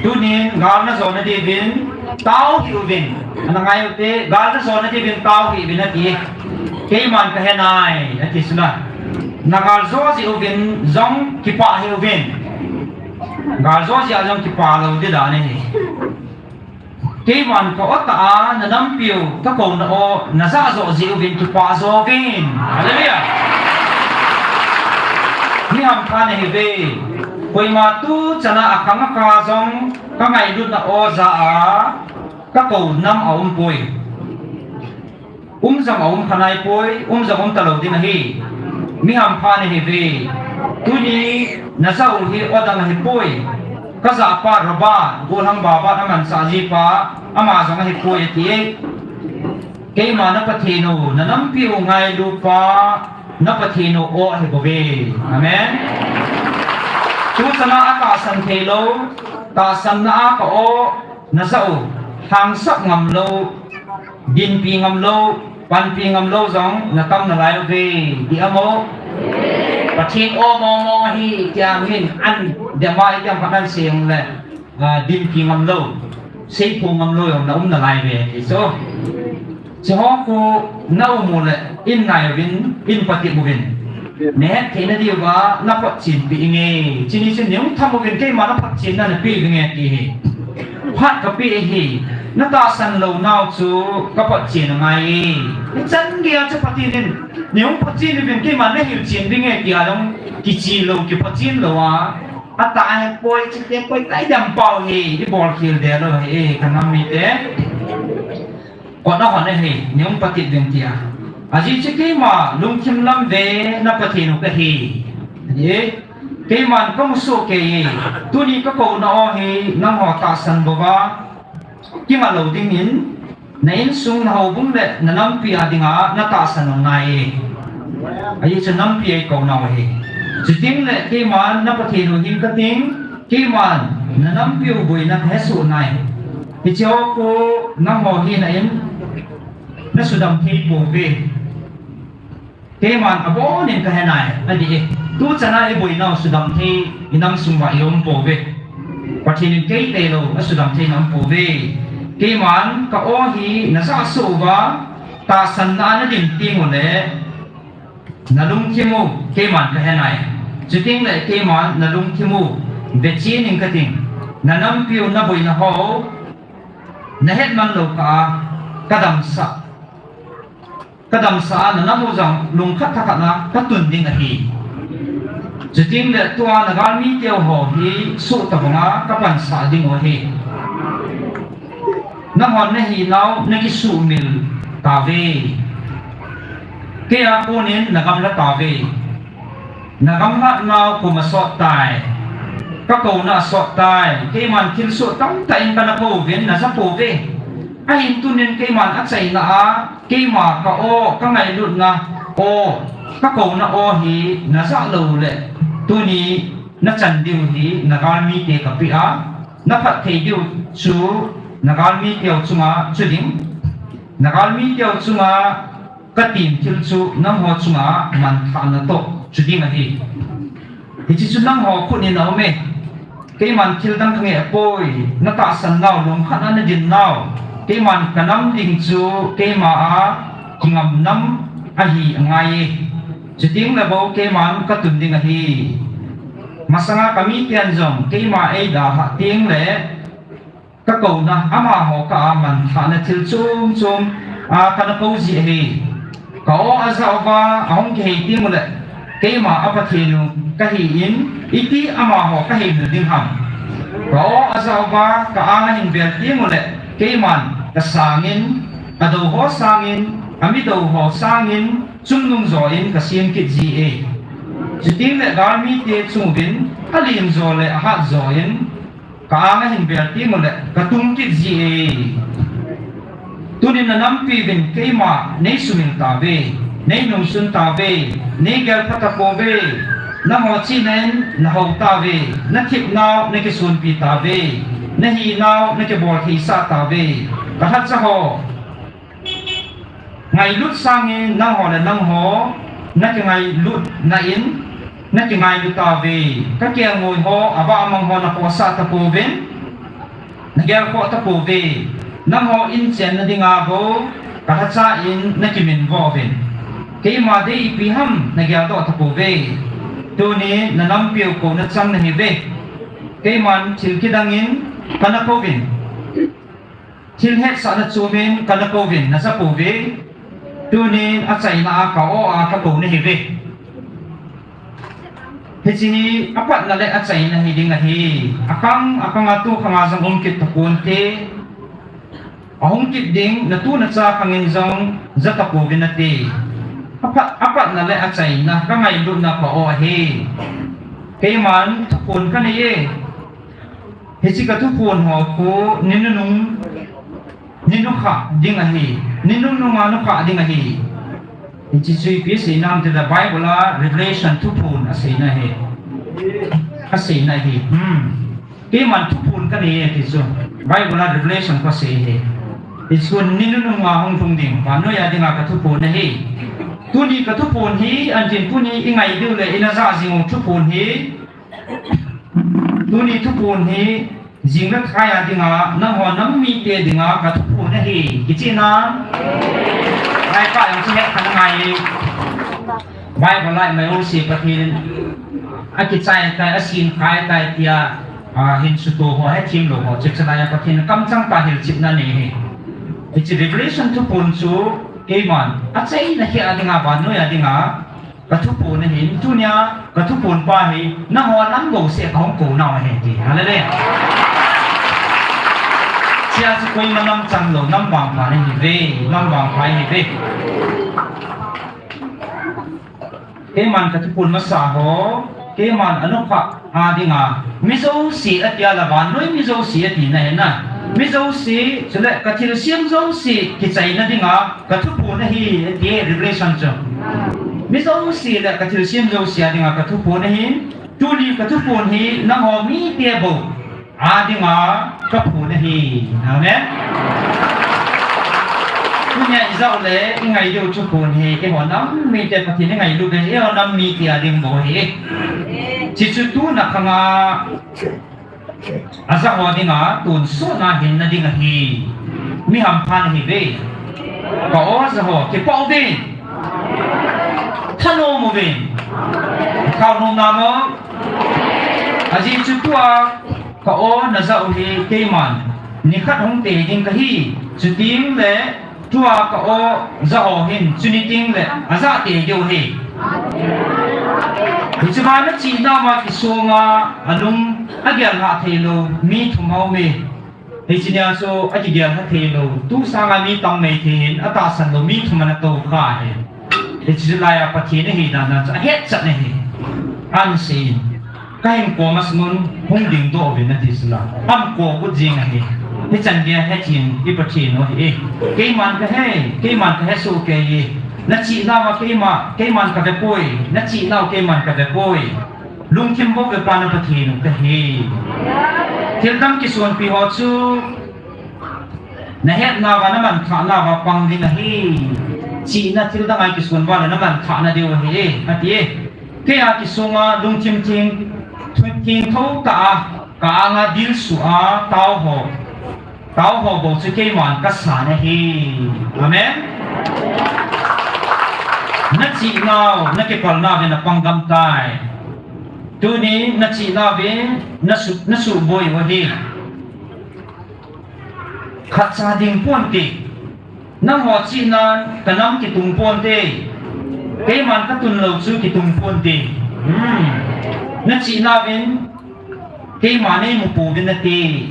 Tunin gal najo nadiuvin tao hih uvin. Ana ngai ute, gal najo nadiuvin tao hih uvin ati. Keiman kahe nai, ati chu na. Nagal jo jeh uvin jong kipah hih uvin. Gal jo jeh a jong kipah lou ding dan ahi. Keiman ka-o tah a nanampiu kakouna o najah joh jeh uvin kipah jo uvin. Hallelujah. Mi hampha nahiuve. Koima tuchan a akhang akha jong kangailutna o ja a kakou nam aumpoi. Um jong aum kha naipoi, um jong um talou ding ahi. Mi hampha nahiuve. Tuni najah u hi o dang ahipoi. Kajah pa Robert, golhang Babat amanchah jipa, ama jong ahipoi ati. Keima na Pathen u, nanampiu ngailu pa, na Pathen u o ahibouve. Amen. Tuchan a atahsan theilou, tahsanna a ka-o najah u, lhangsap ngamlou, dinpi ngamlou, panpi ngamlou jong natam nalai uve, ti amo. Pathen o mong mong ahi, tia min an, dema itiam khat nan sei jongle, dinpi ngamlou, seiphu ngamlou jong naum nalai uve, ti chu. Hiche ho khu naum uleh, in nai uvin, in patep uvin. Nahet theina diuva naphotchenpi inge. Chuni chun neihung tham uvin, keima naphotchenna napeh inge ti hi. Phat kapeh ahi, natahsan lou nau chu kaphotchen angai e. Ichan geiya chu Pathen in, neihung photchen uvin, keima nahilchen dinge tia jong kiche lou, kiphotchen lou a. Atah ahipoi, chuteng koi kaidam pau hi, ibolkhel delou hi, kanam mite. Kot ahon ahi, neihung patep uvin tia. Ajeh chu keima lungthim lam ve na Pathen u kahi. Keiman kamusoh kei e, tuni kakouna o hi nangho tahsan bouva kinga lou dingin, na insung, na houbung le na nampi a dinga natahsan u angai e. Ajeh chu nampi a ikouna u ahi. Chutengle keiman na Pathen u hing kating, keiman na nampiu boina kahesoh nai. Hiche ho khu nangho hina in nasudam thei pouve. Keiman abonin kahe nai, ati e. Tuchan a iboinau sudam thei, inam sung uva ium pouve. Pathen in kei tailou asudam thei naum pouve. Keiman ka-o hi najah soh uva, tahsanna a nadin tengule, nalungthim u keiman kahe nai. Chutengle keiman nalungthim u vechen ing kating. Na nampiu naboina ho nahet man lou kah a, kadamsah kadamsah a, na nam u jong lungkhat thakhat a katun ding ahi. Chutengle tua na galmi teu ho hi soh tabanga kapansah dingu ahi. Nanghon nahinau nakisuhmil tauve. Keia konin nagamla tauve. Nagamlatnau kum asot tai. Kakouna asot tai. Keiman thilsoh tamtah in kana kouvin, naja pouve. Ahin tunin keiman achaina a, keima ka-o, kangailutna o, kakouna o hi najah loule, tuni nachan diu hi nagalmite kapeh a, naphatthei diu chu nagalmiteu chunga chu ding. Nagalmiteu chunga katem thil chu nangho chunga manthahna toh chu ding ahi. Hiche chu nangho khut in aume. Keiman thildang kangeh poi, natahsan nau, lungkhat a nadin nau. Keiman kanam ding chu keima a kingam nam ahi angai e. Chutengle bou keiman katun ding ahi. Masanga kamiten jong keima eidalhah tengle, kakouna amaho kah a manthahna thil chom chom a kana kou ji ahi. Ka-o ajah uva ahung kihei tengule, keima a Pathen u kahin, iti amaho kaheimil ding ham. Ka-o ajah uva ka-anga ahin bel tengule, keiman kasangin, Adou ho sangin, amido ho sangin, chungnung jo in kasem kit ji e. Chuteng le galmite chunguvin, alim jo le ahat jo in, ka-anga hin bel teng ule, katung kit ji e. Tunin nanampiuvin keima neisumil tauve, neinungsun tauve, neigelpha tapouve, nangho chihna in nahou tauve, nathip nau nakisonpi tauve, nahi nau nakibol theisah tauve, kalhacha ho. Ngailut sangin nangho le nangho, nakingailutna in, nakingailu tauve, kakelngoi ho, avahmang ho nakhohsah tapouvin, nagelkhoh tapouve, nangho in chenna dinga bou, kalhacha in nakiminvo uvin. Keima dei ipi ham nageldoh tapouve. Tuni nanampiu kouna chang nahiuve. Keiman thil kidangin kana kouvin. Thil hetsahna chomin kana kouvin, najapouve. Tunin achaina a ka-o a kakou nahiuve. Hiche hi apatna le achaina hiding ahi. Akhang, akhanga tu khanga jong um kit taponte. Ahung kit ding, natu nacha khangin jong ja tapouvin nate. Apat, apatna le achaina, kangailutna ka-o ahi. Keiman thuphon kanei e. Hiche kathuphon ho khu, ni nunung, ni nukha ding ahi. Ni nununga nukha ding ahi. Hiche chu ipi aseinam tile Bible a Revelation thuphon aseina ahi. Aseina ahi. Hmm. Keiman thuphon kanei e ti chu. Bible a Revelation khu asei ahi. Hichu ni nununga hung lhung ding, vannoiya dinga kathuphon ahi. Tuni kathuphon hi, antin tuni ingai diu le ina ja jing u thuphon hi. Tuni thuphon hi, jing le thai a dinga, nangho nam mite dinga kathuphon ahi. Kichena, lai pa jong chu het kha nangai. Bible lai mai u si Pathen, akichai tai, asin khai tai tia, a, hin suto ho, hethem lou ho, chichalai a Pathen kamchang tah hilchetna nei ahi. Hiche Revelation thuphon chu, keiman, achaina hi a dinga, vannoiya dinga, kathuphon ahin, tunia kathuphon pa hi, nangho nam bouseh kahung kou nau ahi ti. Hallelujah. Hichea chu koima nam chang lou, nam vangpha nahiuve, nam vangpha nahiuve. Keiman kathuphon masa ho, keiman anukha a dinga, mi jouse atia la vannoi mi jouse atina ahi na. Mi jouse, chule kathilsem jouse, kichaina dinga, kathuphon ahi, ati Revelation chu. Mi jouse le kathilsem jouse a dinga kathuphon ahi, tuni kathuphon hi nangho mite bou a dinga kaphon ahi. Amen. Tunia ijao le ingai diu thuphon hi, eiho nam mite Pathen ingailu uve, eiho nam mite a ding bou ahi. Hichu tuna khanga aja ho dinga tonsot na hinna ding ahi. Mi hampha nahiuve. Ka-o aja ho, kipah uvin. Thanom uvin. Thao nom namo. Ajeh chu tua ka-o naja u hi keiman nikhat hung tei ding kahi. Chuteng le tua ka-o ja ho hin chuni teng le aja tei diu ahi. Hiche vana chihna uva kisonga alung agel lhah theilou mi thum aume. Hiche nia chu akigel lha theilou, tu sanga mi tam mai thei hin, atahsan lou mi thum ana tou kha ahi. Hiche chu laiya Pathen ahi dan dan chu ahetchet ahi. Ahin seiyin, kahin kou masang un hung dingdoh uvin ati sila. Ahin kou got jeng ahi. Hichan geiya hethem i Pathen u ahi. Keiman kahe, keiman kahe soh kei e. Nachihnau a keima, keiman kave poi. Nachihnau keiman kave poi. Lungthim bou vepa na Pathen u kahi. Thildang kisonpi ho chu nahetnauva, namanthah nauva pang ding ahi. Chihna thildang a kisonva le namanthah nadiu ahi, ati e. Keia kisonga lungthim theng, theng thou tah a, ka anga dilsu a, tao ho. Tao ho bou chu keiman kasan ahi. Amen. Nachihnau, nakipalnau ve napang gam tai. Tuni nachihnauvin, nasu, nasuboi u ahi. Khatcha ding ponte. Nangho chihnan kanam kitung ponte. Keiman katun lou chu kitung ponte. Hmm. Nachihnauvin, keima neimu pouvin nate.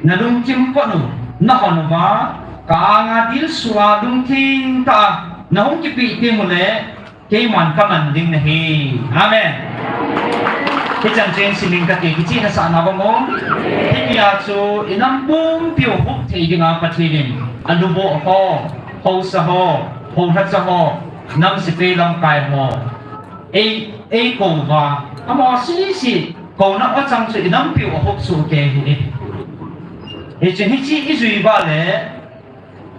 Nalungthim kot u, nahon uva, Ka anga dilsuh a lungthim tah a nahung kipeh teng uleh, keiman kaman ding nahi. Amen. Hichan cheng simin kati, kichihna sahna bang um. Hitia chu inam pumpi u hup thei dinga Pathen in aluboh ho, haosa ho, haolhacha ho, nam sepai lamkai ho, ei, eikou uva, amaho sese kouna achang chu inampiu ahup soh kei ahi. Hichun hiche ijui uva le,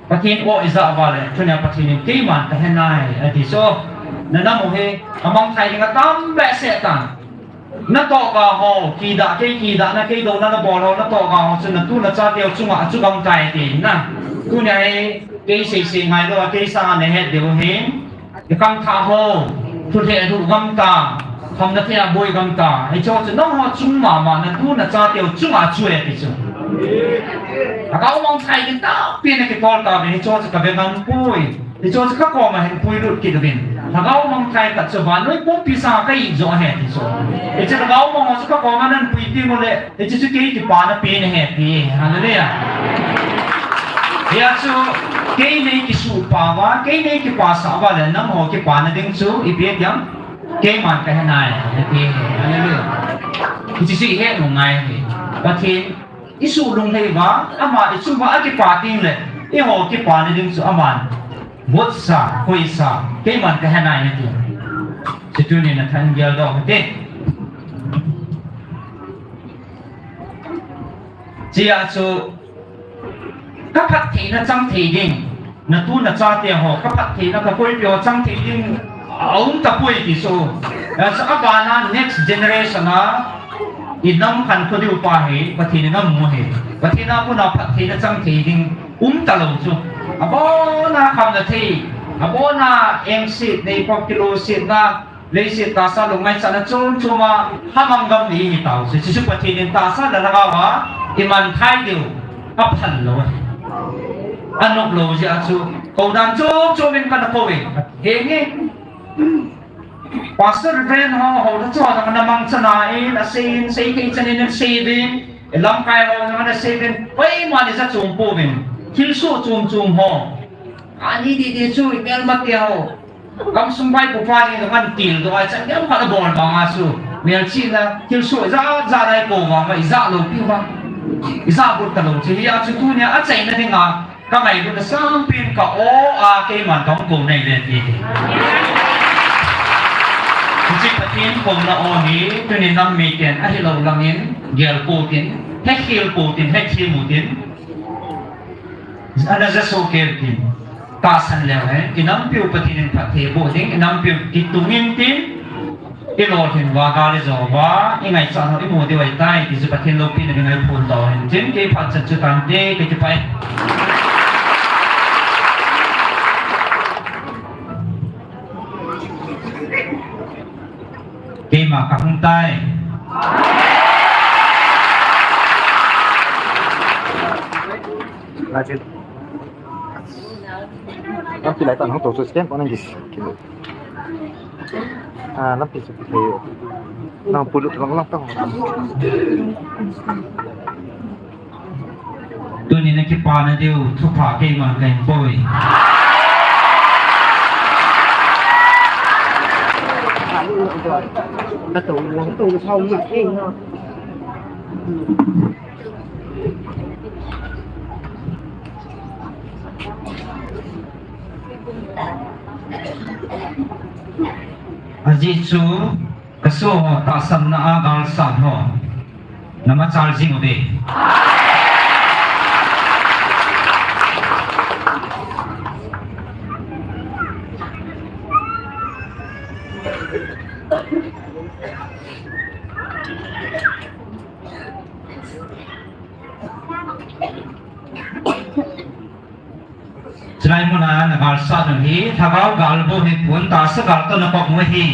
Pathen o ijah uva le, tunia Pathen in keiman kahe nai ati chu. Nanam u hi amangthai ding atam behseh tan. Natoh ga ho, kidah, kei kidahna, kei douna nabol ho, natoh ga ho chu natu nachateu chunga achu gam tai ati na. Tunia hi kei seisei ngailou a, kei sanga nahet diu hi, ikhangthah ho, thulheh lhuh gam ta, khamna thei a boi gam ta. Hicheho chu nangho chung mama, natu nachateu chunga achu e ti chu. Lhagao mangthai ding tampi nakitol tauvin, hicheho chu kave ngam poi. Hicheho chu kakoma hin puilut kit uvin. Lhagao mangthai khat chu vannoi pumpi sanga kahi joh ahi ti chu. Hiche lhagao mang ho chu kakoma nanpui teng uleh, hiche chu kei kipana pen ahi ti. Hallelujah. Hia chu kei neikisuhpah uva, kei neikipasah uva le nangho kipana ding chu ipi ati ham? Keiman kahe nai ati. Hallelujah. Hiche chu ihet u ngai ahi. Pathen isuh lunglhai uva, ama ichu uva akipa teng leh, eiho kipana ding chu aman votsa, koisa, keiman kahe nai ati. Hiche tunin nathan geldoh u hite. Hichea chu kaphattheina chang thei ding, natu nachate ho kaphattheina, kakoipi ho chang thei ding aum tapoi ti chu. Hijeh a abana next generation a inam khankho diu pa hi Pathen in amu ahi. Pathen a kona phattheina chang thei ding um talou chu. Abona khamna thei, abona engset, neipop kilosetna, leiset tahsa lungngaichatna chom chom a, hamang gam nei hitau chu. Hiche chu Pathen in tahsa le lhagao a imanthai diu aphal lou ahi. Anop lou jeh a chu, kou dan chom chom in kana kou e. Henge, Pastor Reverend ho, ho chu namangcha nan asei in, sei thei chan in asei uvin, lamkai ho jong asei uvin, koiman ija chom pouvin, thilsoh chom chom ho. Ani didi chu imelmate ho, gamsung vaipopa ni jong atil doh a, chan gei khat abol banga chu, melchihna thilsoh ijat jat a ikou vang uva, ijat lou pi uva, ijat got talou chu. Hia chu tunia achaina dinga kangailut asangpen ka o a keiman kahung kou nai ve ti. Hiche Pathen kouna o hi tuni nam miten ahilou langin, gel pou tin, hekhel pou tin, hethem u tin. Ana ja soh kei tin. Tahsan leu hen, inampiu Pathen in phatthei boh ding, inampiu kitung intin, ilolhin uva, gal ijo uva, ingaichat ho imu diu ahitai, ti chu Pathen loupina dinga iphondoh u hen tin, kei phat chan chu tante, kakipah e. Keima kahung tai. Lampi lai tan hung tou chu scan kong nang gis. Ah, lampi chu kithei. Nang pulut lang lang tang. Tuni nakipana diu thupha keiman kahin bol e. Ka tou lang tou thau na e. Ajeh chu kasoh ho tahsanna a galsat ho namachal jing uve. Chulai muna nagalsat u hi, lhagao gal bou hi pon, tahsa gal toh nakop u ahi.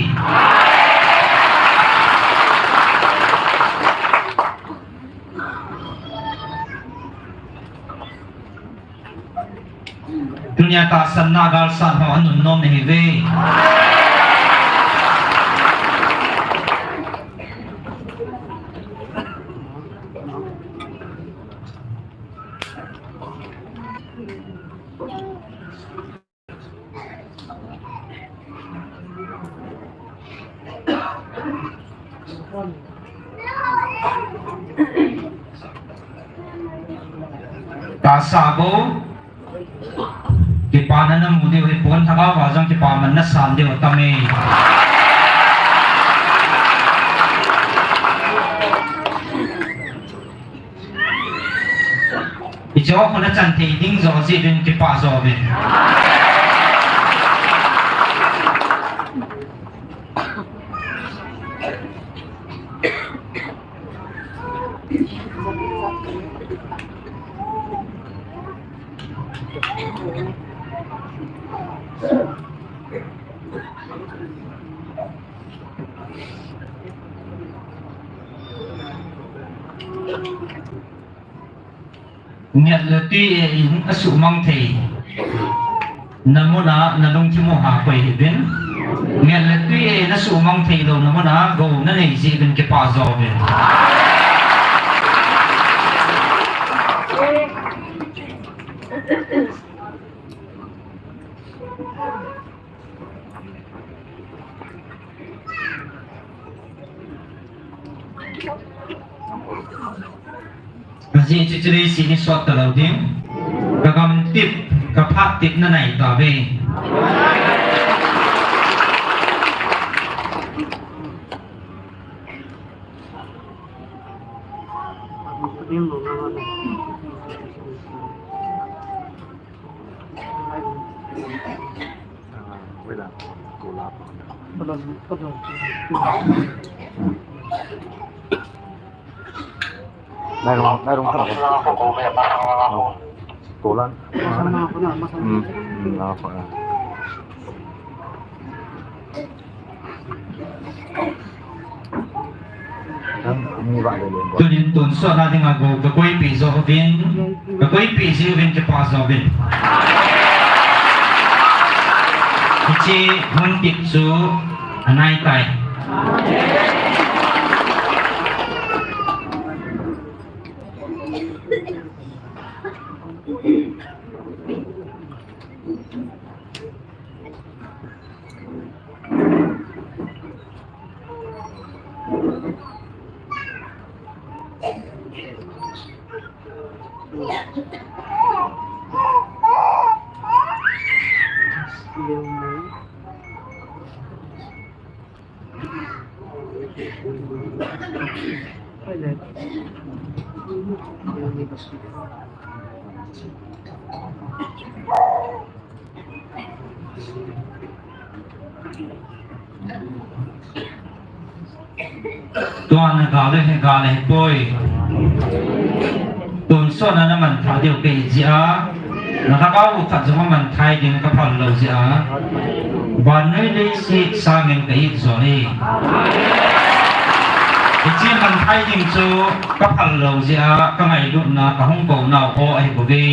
Tunia tahsanna galsat ho anunnom nahiuve. Tahsa bou, kipana namu diu hipon, lhagao a jong kipaman nasan diu tame. Hiche ho kona chan thei ding jo jeh uvin kipah jo uvin. Nget le tui e in asuhmang thei na muna nalungthim u ha koi hih uvin. Nget le tui e in asuhmang thei lou na muna gou nanei jeh uvin kipah jo uvin. Ajeh chu chule sini sot talou ding. Ka gamtip, ka phat tip nanai tauve. Tunin tonsot na dinga gou kakoipeh jo uvin, kakoipeh ji uvin kipah jo uvin. Hiche hun tip chu anai tai. Tua na ga le he ga le he poi. Tonsot na na man tha diu kei jeh a. Na ka ba u khat jong man thai ding ka phal lou jeh a. Vannoi leiset sangin ka it jo e. Hiche man thai ding chu ka phal lou jeh a, ka ngailutna ka hung kou nau ahi bouve.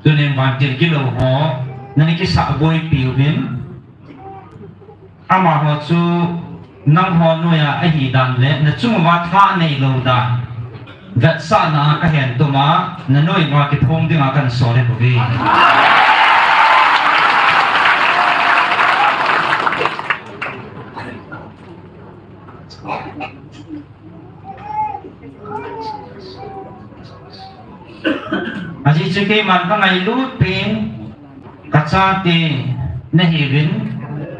Tunin vantil kilou ho, nani kisah boipi uvin. Amaho chu nangho noiya ahi dan le, na chung uva tha neilou dan. Vetsahna a ka hen tum a, na noi uva kiphong dinga kan sol e bouve. Ajeh chu keiman ka ngailut pen, ka chate nahiuvin,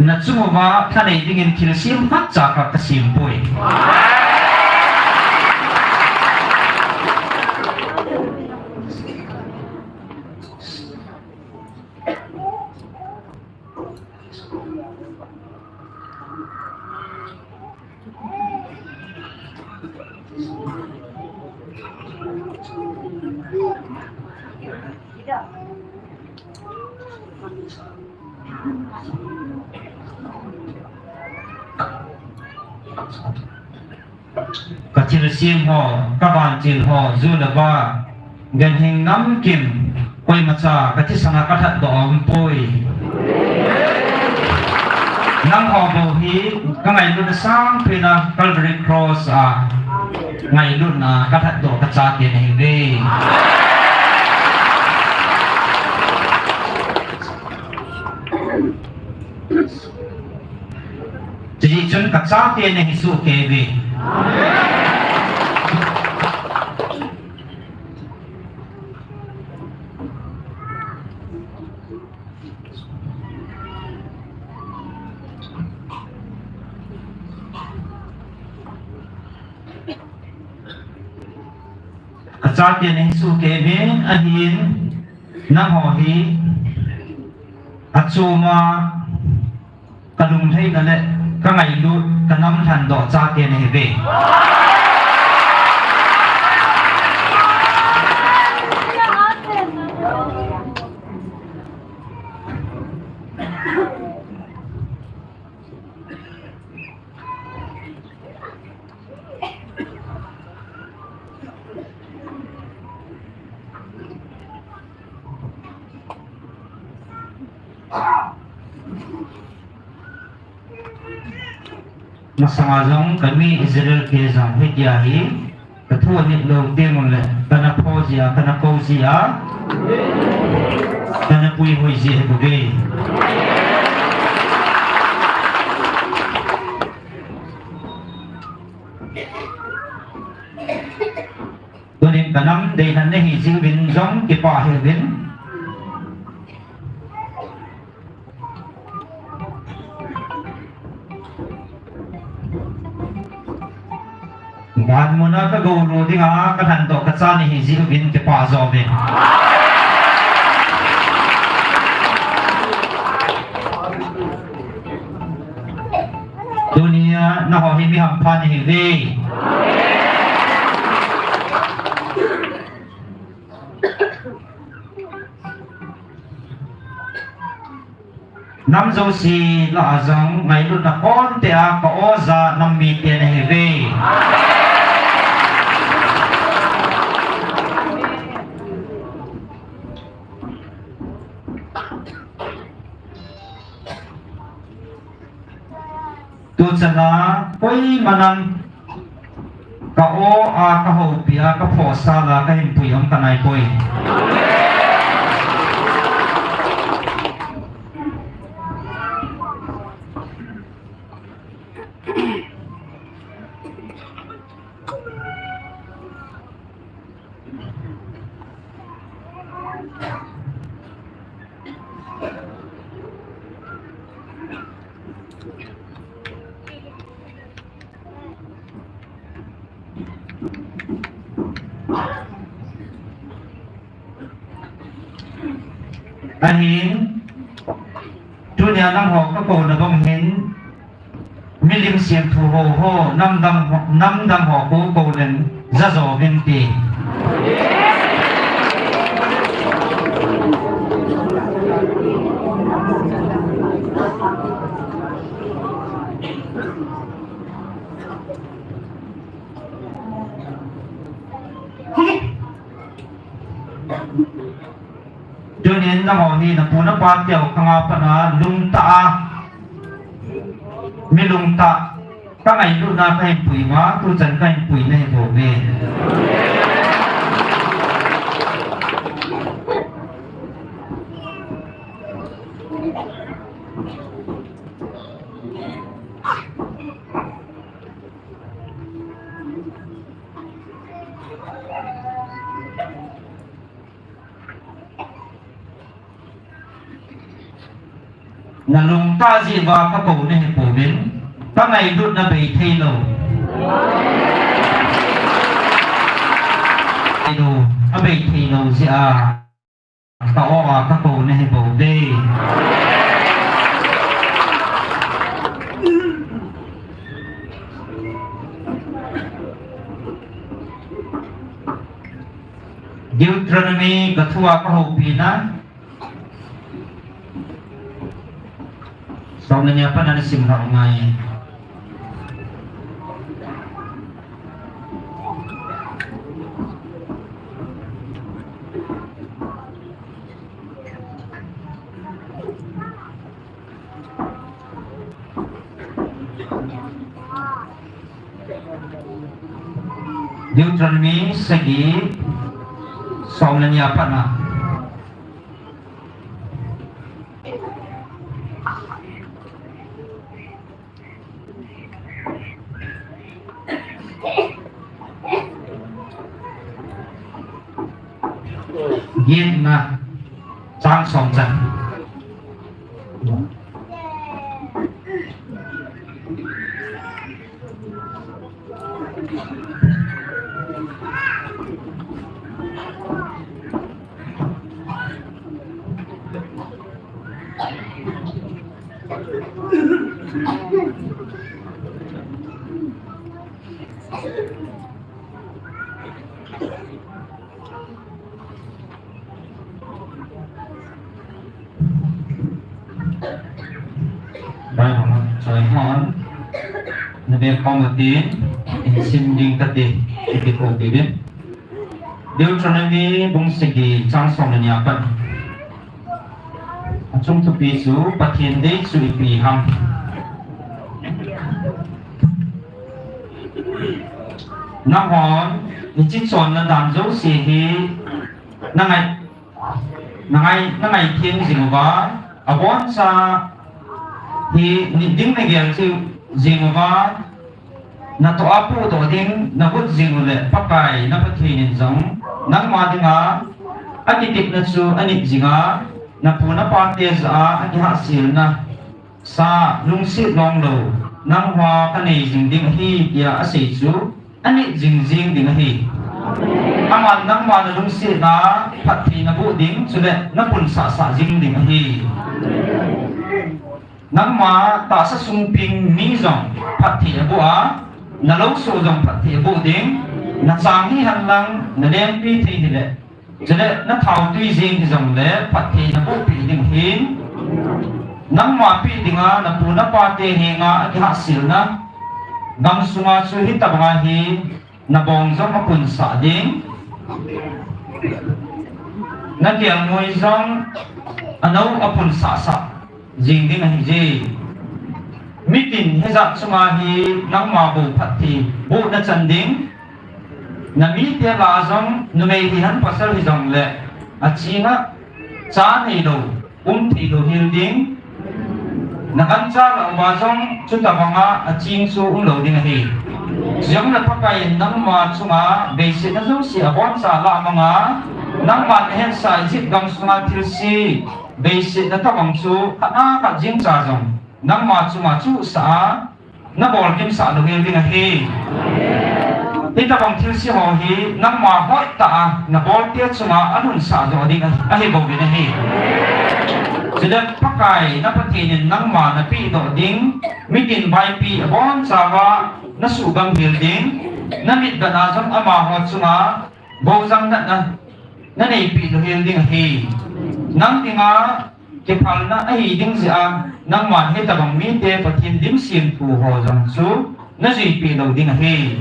na chung uva thanei dingin thilsem khatcha ka, ka sem poi. Ka thilsem ho, ka vantil ho, ju le va, ganhing namkim, koimacha ka thisanga ka lhatdoh aumpoi. Nangho bou hi ka ngailutna sangpen a Calvary Cross a ngailutna ka lhatdoh ka chate nahiuve. Chujeh chun ka chate nahi sohkei uve. Ka chate nahi sohkei uve, ahin nangho hi achom a ka lunglhaina le ka ngailut, ka nam lhatdoh chate nahiuve. Masanga jong kami Israel te jong hitia hi ka thu anit lou teng uleh, kana pho jia, kana kou jia, kana puihoi jia hi bou ve. Tunin ka nam deilhen nahi jeh uvin jong kipah hih un. Van muna ka gou lou dinga ka lhatdoh ka cha nahi jeh uvin kipah jo uve. Tunia nangho hi mi hampha nahiuve. Nam jouse lah a jong ngailutna konte a ka o ja nam mite nahiuve. Tuchan a koimanin ka o a, ka houpi a, ka phosal a, ka hinpui um ka nai poi. Ahin, tunia nangho ka kouna bang hin, milim semthu ho ho, namdang ho, namdang ho kou kou len, ja jo uvin ti. Tunin nangho hi napu napa teu khanga pat a lungtah a, mi lungtah, ka ngailutna ka hinpui ma, tuchan ka hinpui nahi bou ve. Na lungtah jeh uva ka kou nahi pouvin, ka ngailutna bei thei lou. Thei lou, abei thei lou jeh a. Ka o a ka kou nahi bou ve. Deuteronomy ka thu a ka houpi na. Som le ni a pat na na sim lhah u ngai. Deuteronomy sagi, som le ni a pat na. Gietna, chang som chan. Bible choi hon, na bek khom utin, in sim ding kati, in kithoppi uvin. Deuteronomy bung sagi chang som le ni a pat. Achung thupi chu Pathen dei chu ipi ham. Nanghon, hiche chonna dan jouse hi, na ngai, na ngai, na ngaithem jing uva, aboncha hi nit ding na gel cheh jing uva, natoh a pohdoh ding na got jing uleh, Pakai na Pathen in jong nangma dinga akitepna chu anit jinga, napu napa te jah a akihahselna sa lungset longlou nangma kanei jing ding ahi, tia asei chu anit jingjing ding ahi. Aman nangma na lungsetna phatthei naboh ding, chule napunsahsah jing ding ahi. Nangma tahsa sungping mi jong phatthei aboh a, na lousoh jong phatthei aboh ding, na chang hihen lang, na lengpi thei hileh, chule na thaotwi jeng hijongle phatthei nabohpeh ding ahi. Nangma peh dinga napu napa te henga akihahselna gamsunga chu hitobanga hi nabong jong apunsah ding, nakelngoi jong anou apunsahsah jing ding ahije. Mitin hijat chunga hi nangma bou phatthei boh nachan ding, namite lah a jong numei hihen pasal hijongle aching a cha neilou, um theilou hel ding. Nagancha lah uva jong chutobanga aching chu umlou ding ahi. Chujongle Pakai in nangma chunga beisetna jouse aboncha alah manga, nangma nahetsa Egypt gamsunga thilse beisetna tobang chu khatna khat jengcha jong nangma chunga chuhsah a, nabolkimsah louhel ding ahi. Hitobang thilse ho hi nangma hoitah a nabolte chunga alunsah doh ding ahi, ahibouvin ahi. Chule Pakai na Pathen in nangma napehdoh ding mitin vaipi abonchauva nasuhgam hel ding, namitvet a jong amaho chunga boujang natna naneipeh louhel ding ahi. Nang dinga kiphalna ahi ding jeh a, nangman hitobang mite Pathen lim semthu ho jong chu najuipeh lou ding ahi.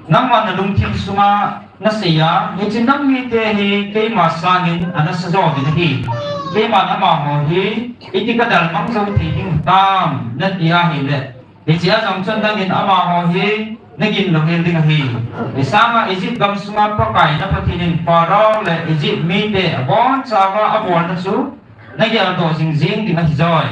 Nangman nalungthim sunga nasei a, hiche nam mite hi keima sangin anasa jouvin ahi. Keiman amaho hi iti kadalmang jou thei ding hitam nati ahile, hichea jong chun nangin amaho hi nagin louhel ding ahi. Hisanga Egypt gamsunga Pakai na Pathen in Pharaoh le Egypt mite abonchauva abolna chu nageldoh jingjing ding ahijoi.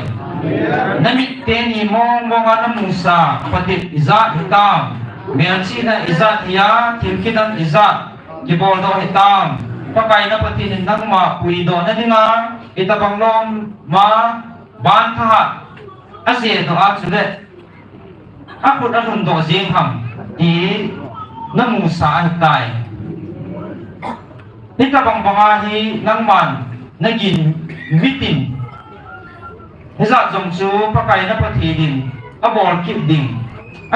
Namit teni mongmonga namusa, patep ijat hitam, melchihna ijat hia, thil kinam ijat kiboldoh hitam, Pakai na Pathen in nangma puidohna dinga hitobang loma van thahat ajehdoh a, chule akhut alhundoh jeng ham ti namusa ahitai. Hitobang banga hi nangman nagin mitin hijat jong chu Pakai na Pathen in abolkit ding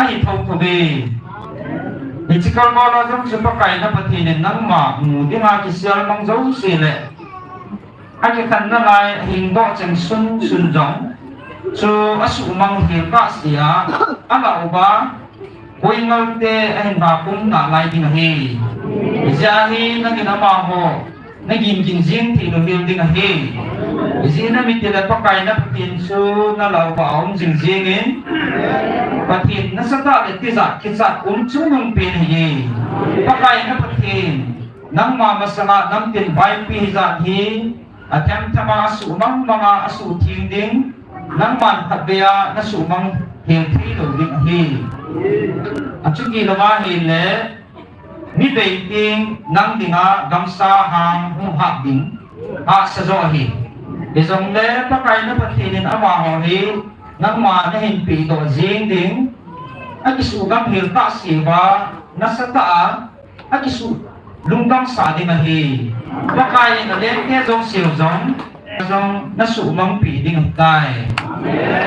ahi thouthou ve. Hiche kalval a jong chu Pakai na Pathen in nangma mu dinga kisel mang jouse le akikhenna lai hingdoh cheng sunsun jong chu asuhmang hel kahse a, alah uva, koi ngalte ahin vah pum nalai ding ahi. Hijeh hin nangin amaho nagingin jing thei louhel ding ahi. Ijeh inem itile Pakai na Pathen chu nalah uva aum jing jingin, Pathen nasatah le tijat kichat um chungnung pen ahi. Pakai na Pathen, nangma masanga namtin vaipi hijat hi athemthema asuhmang manga asuhtheng ding, nangman khatvei a nasuhmang hel thei lou ding ahi. Achuti louva ahile, mi bei teng nang dinga gamsa hang hung hap ding hahsa joh ahi. Hijongle Pakai na Pathen in amaho hi nangma nahin pehdoh jeng ding, akisuhgam hel kahse uva, nasatah a akisuh lungdamsah ding ahi. Pakai in alengte jouseu jong, jong nasuhmangpi ding ahitai.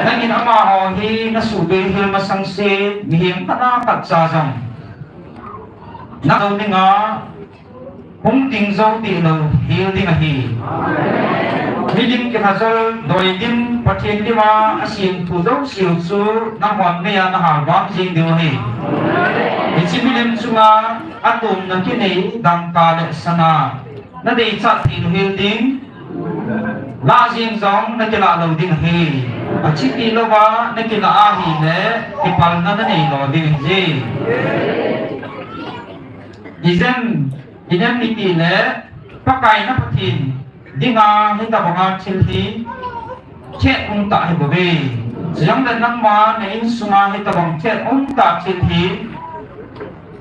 Nangin amaho hi nasuhbei hel masangse, mihem khat a khat cha jong nang dinga hung ding jou tei louhel ding ahi. Milim kilhajol, doi lim, Pathen lima asem thu jouseu chu nanghon meiya nahalvam jeng diu ahi. Hiche milim chunga atomna kinei dangka le sana nadeichat thei louhel ding, lah jeng jong nakilah lou ding ahi. Achuti louva nakilah ahile kipalna nanei lou ding ahi. Ijeh inem itile Pakai na Pathen dinga hitobanga thil hi thet umtah ahibouve. Chujongle nangma na insunga hitobang thet umtah thil hi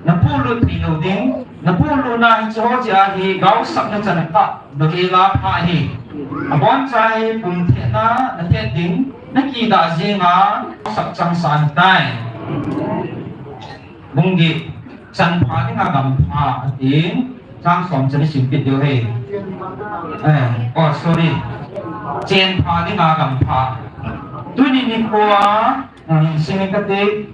napohlut thei lou ding, napohlutna hicheho jeh a hi gaosapna chan akah louhela pha ahi. Aboncha hi pum thetna nathet ding, nakidah jenga gaosap changsa ahitai. Bung get, chan pha dinga gam pha, atin, chang som chan isim kit diu ahi. Eh, oh, sorry. Chen pha dinga gam pha. Tuni nikhoa, hmm, sim kate,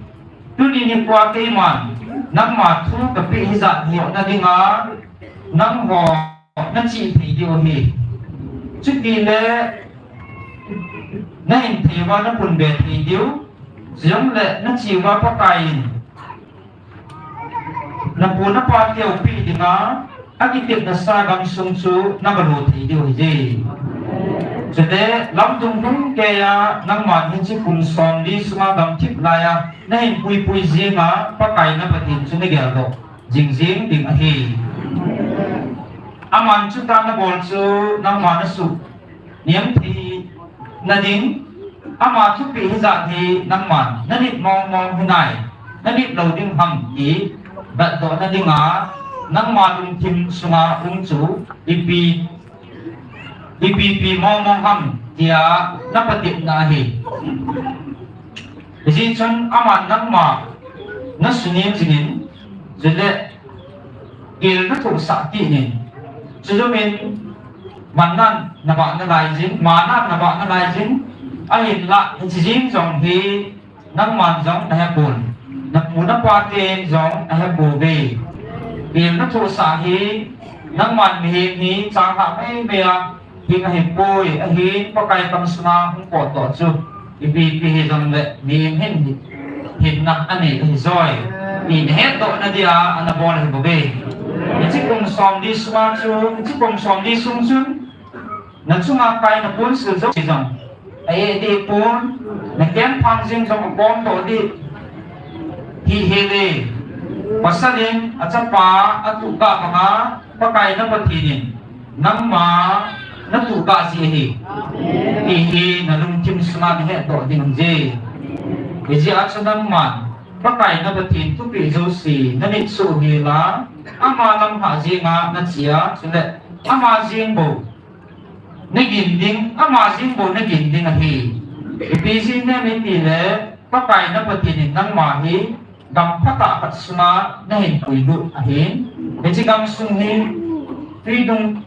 tuni nikhoa keiman nangma thu kapeh hijat hi na dinga nangho nachih thei diu ahi. Chutile nahin thei uva napunbe thei diu, chujongle nachih uva Pakai in napu napateu peh dinga akitepnasa gamsung chu nagalut thei diu ahije. Chule lamdung lhung keiya nangman hiche kum somli sunga gamthip laiya nahin puipui jenga Pakai na Pathen chu nageldoh jingjing ding ahi. Aman chutia nabol chu nangma nasuh nem theina ding, ama thupeh hijat hi nangman nanit mongmong hinai, nanit lou ding ham ti vetdohna dinga nangma lungthim sunga um chu ipi, ipi ipi mongmong ham tia napatepna ahi. Hijeh chun aman nangma nasunem jingin, chule gel nathohsah kit in, chujouvin mannan navah nalaijin, manan navah nalaijin, ahinlah hiche jeng jong hi nangman jong nahepon, napu napaten jong ahepouve. Gel nathohsah hi nangman mihem hi changlhah maimai a hing ahipoi, ahin Pakai kamsunga hung potdoh chu ipi ipi hijongle mihem hin hi, hinna anei ahijoi ti nahetdohna dia anabol ahibouve. Hiche kum somli sunga chu, hiche kum somli sung chun nachunga Pakai naponsil jouse jong a-eh dehpon, nakem phang jeng jong akomdoh deh hihel e. Pasal in achapa atuhkah banga Pakai na Pathen in nangma natuhkah ji ahi ti hi nalungthim sunga nahetdoh ding ahije. Hijeh a chu nangman Pakai na Pathen thupeh jouse nanit soh hela, ama lamlhah jenga nache a, chule ama jeng bou nagin ding, ama jeng bou nagin ding ahi. Ipi jeh inem itile Pakai na Pathen in nangma hi gam phatah khat sunga nahin puilut ahin. Hiche gamsung hi twi dung,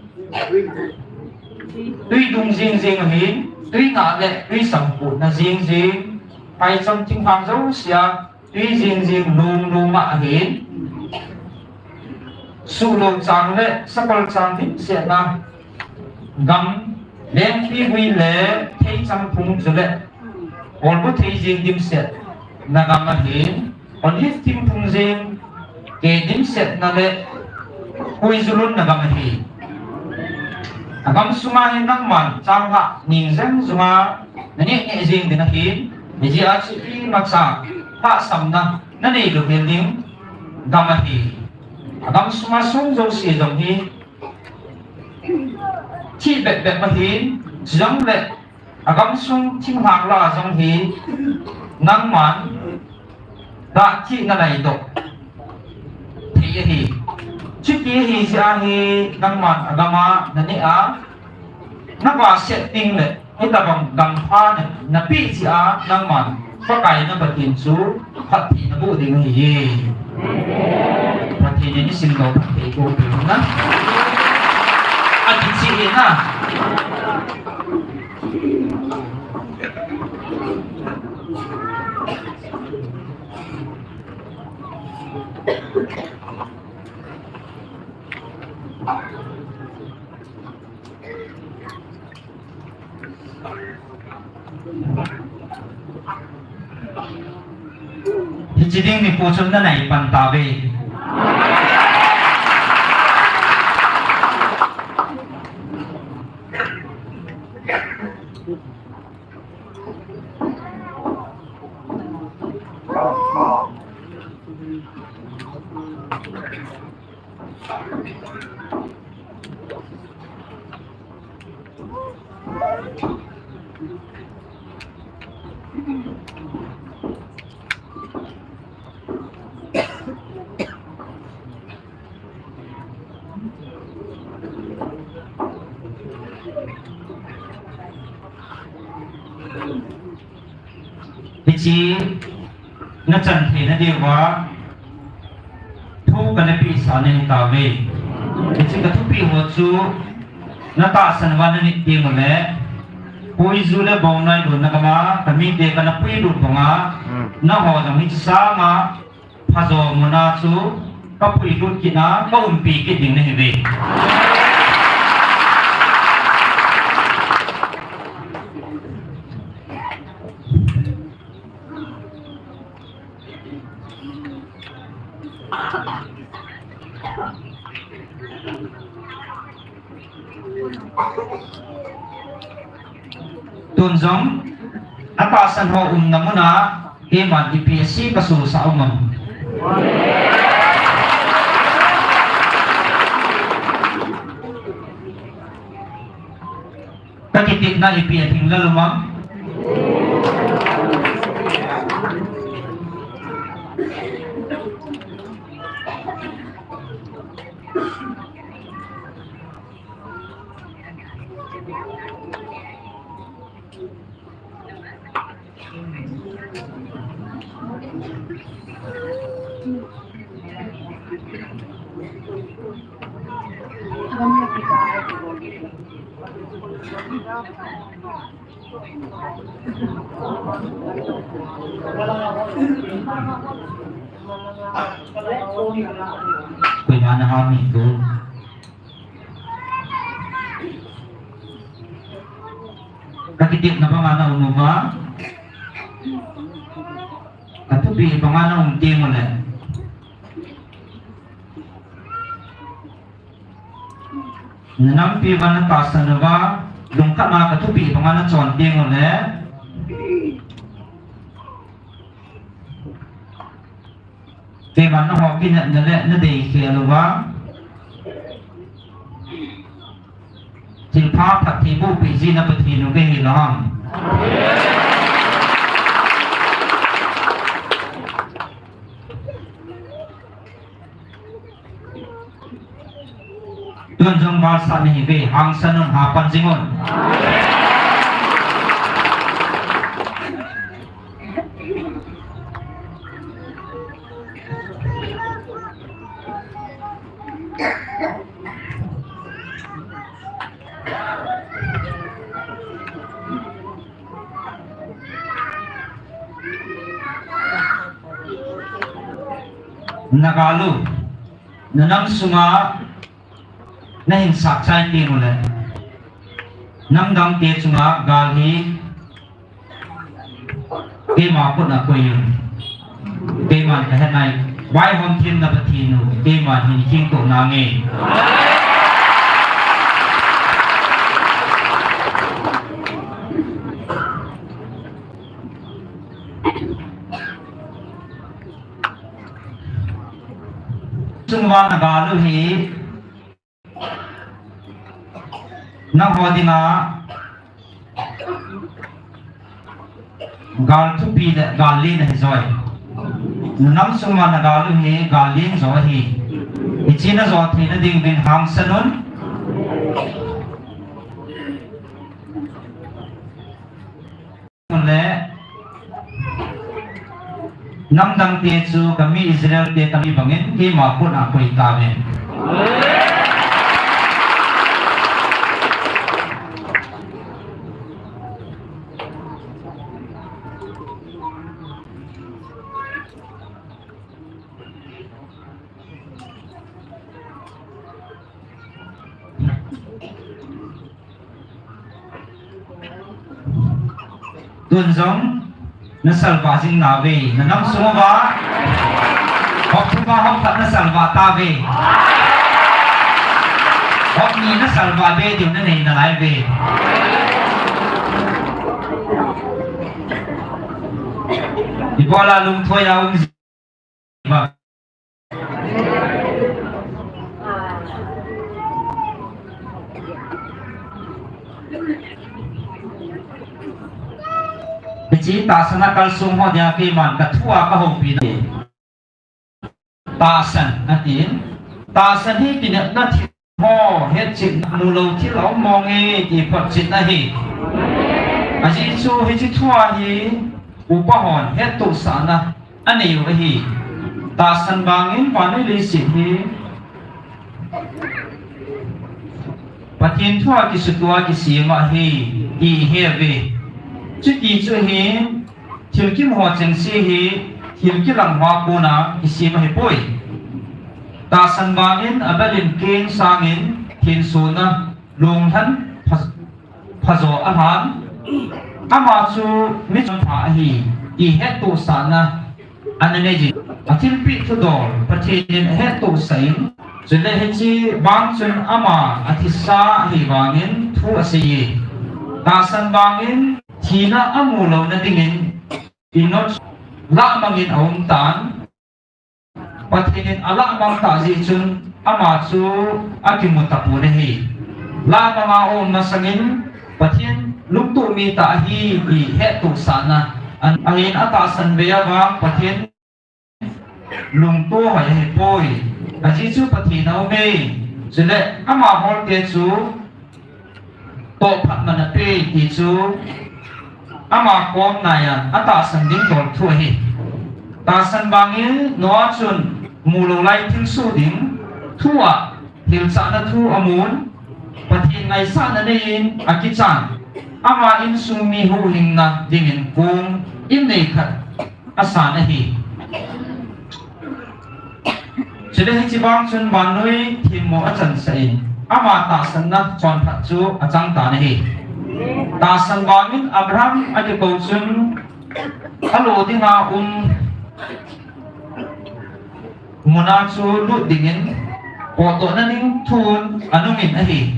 twi dung jeng jeng ahin, twi ngah le twi samputna jeng jeng, phaicham thinglhang jousea twi jeng jeng lung lung ahin. Sulo chang le sakol chang dimset na gam, lengpi gui le theichang phung chu le kolbu thei jing dimset na gam ahin, olive thing phung jing ke dimset na le hui julun na gam ahi. Agam sunga hi nangman chang ha ning jeng junga na neh neh jing ding ahin, hijeh a chu imacha hahsamna na nei lou hel ding gam ahi. Agam sunga song jouse jong hi thi bep bep ahin, chujong le agam sung thinglhang lah a jong hi nangman dah thih na laidoh thei ahi. Chuti ahi jeh a hi nangman agam a na neh a, na vahset ding le hitabang gam pha na, na peh jeh a nangman Pakai na Pathen chu phatthei na boh ding ahi. Pathen in i simlou phatthei boh peh na. Ati chi na. Hiche ding ni pu chun na nai pan tave. Hiche na chan theina diuva thu kana pehsah nahi tauve. Hiche ka thupeh ho chu na tahsan uva na nit teng uleh, Puiju le Bongnailun na gam a ka mite kana puilut banga, nangho jong hiche sanga Phajo muna chu ka puilut kit a ka umpi kit ding nahiuve. Tun jong, atahsan ho umna muna, keiman ipi asei kasosah um am? Kakitepna ipi athing lel um am? Koima na ham hih ko. Kakitepna banga na um uva, kathupi banga na um teng uleh, na nampi uva na tahsan uva, lungkhat a kathupi banga na chon teng uleh, keiman nangho kinepna le nadei khel uva, thilpha phatthei bohpeh ji na Pathen u kahi lou ham? Tun jong valsah nahiuve, hangsan un, hapan jing un. Nagalu. Na nam sunga na hin sah chai teng uleh, nam dangte chunga gal hi keima khut a koi un. Keiman ka het nai, vaihom themna Pathen u, keiman hin kheng toh nange. Sung vang a gal u hi nangho dinga gal thupi le gal len ahi joi. Nam sung vang a gal u hi gal len jo ahi. Hiche na jo theina ding uvin hangsan un. Le, nam dangte chu ka mi Israel te ka mi bangin keima khut a koi tauve. Tun jong na salvah jing nauve, na nam sung uva hop thum a hop khat na salvah tauve. Hop ni na salvah be diu na nei nalai uve. Ibola lungthoi a um Hiche tahsan a kalsong ho dia keiman ka thu a ka houpi na. Tahsan atin. Tahsan hi kinepna thil ho hetchetna, mulou thil a um mong e ti photchetna ahi. Ajeh chu hiche thu a hi upa hon hettohsahna anei u ahi. Tahsan vangin vannoi leiset hi Pathen thu a kisutua kisem ahi ti ihe uve. Chuti chu hi thil kimho chengse hi thil kilang hoa kona kisem ahipoi. Tahsan vangin Abel in Cain sangin thensona lunglhan pha- phajo alhan. Ama chu mi chonpha ahi ti hettohsahna ana nei jin. Athilpeh thudol Pathen in ahettohsah in, chule hiche vang chun ama athisa ahi vangin thu asei e. Tahsan vangin thina amu louna dingin Enoch lahmangin aum tan. Pathen in alahmang tah jeh chun ama chu akimu tapon ahi. Lahmang a aum masangin Pathen lungtoh mi tah ahi ti hettohsahna ahin, atahsan bei a vang Pathen lungtoh hoi ahipoi. Ajeh chu Pathen aume. Chule ama holte chu tohphat man ape ti chu ama kom nai a atahsan ding dol thu ahi. Tahsan vangin Noah chun mulou lai thilsoh ding thu a hilchahna thu amun, Pathen ngaisahna neiyin akichan, ama insung mi huhhingna dingin kong in nei khat asan ahi. Chule hiche vang chun vannoi themmo achansah in, ama tahsanna chonphat chu achang tan ahi. Tahsan vangin Abraham akikou chun alo dinga um muna chu lut dingin potdohna ding thun anungin ahi.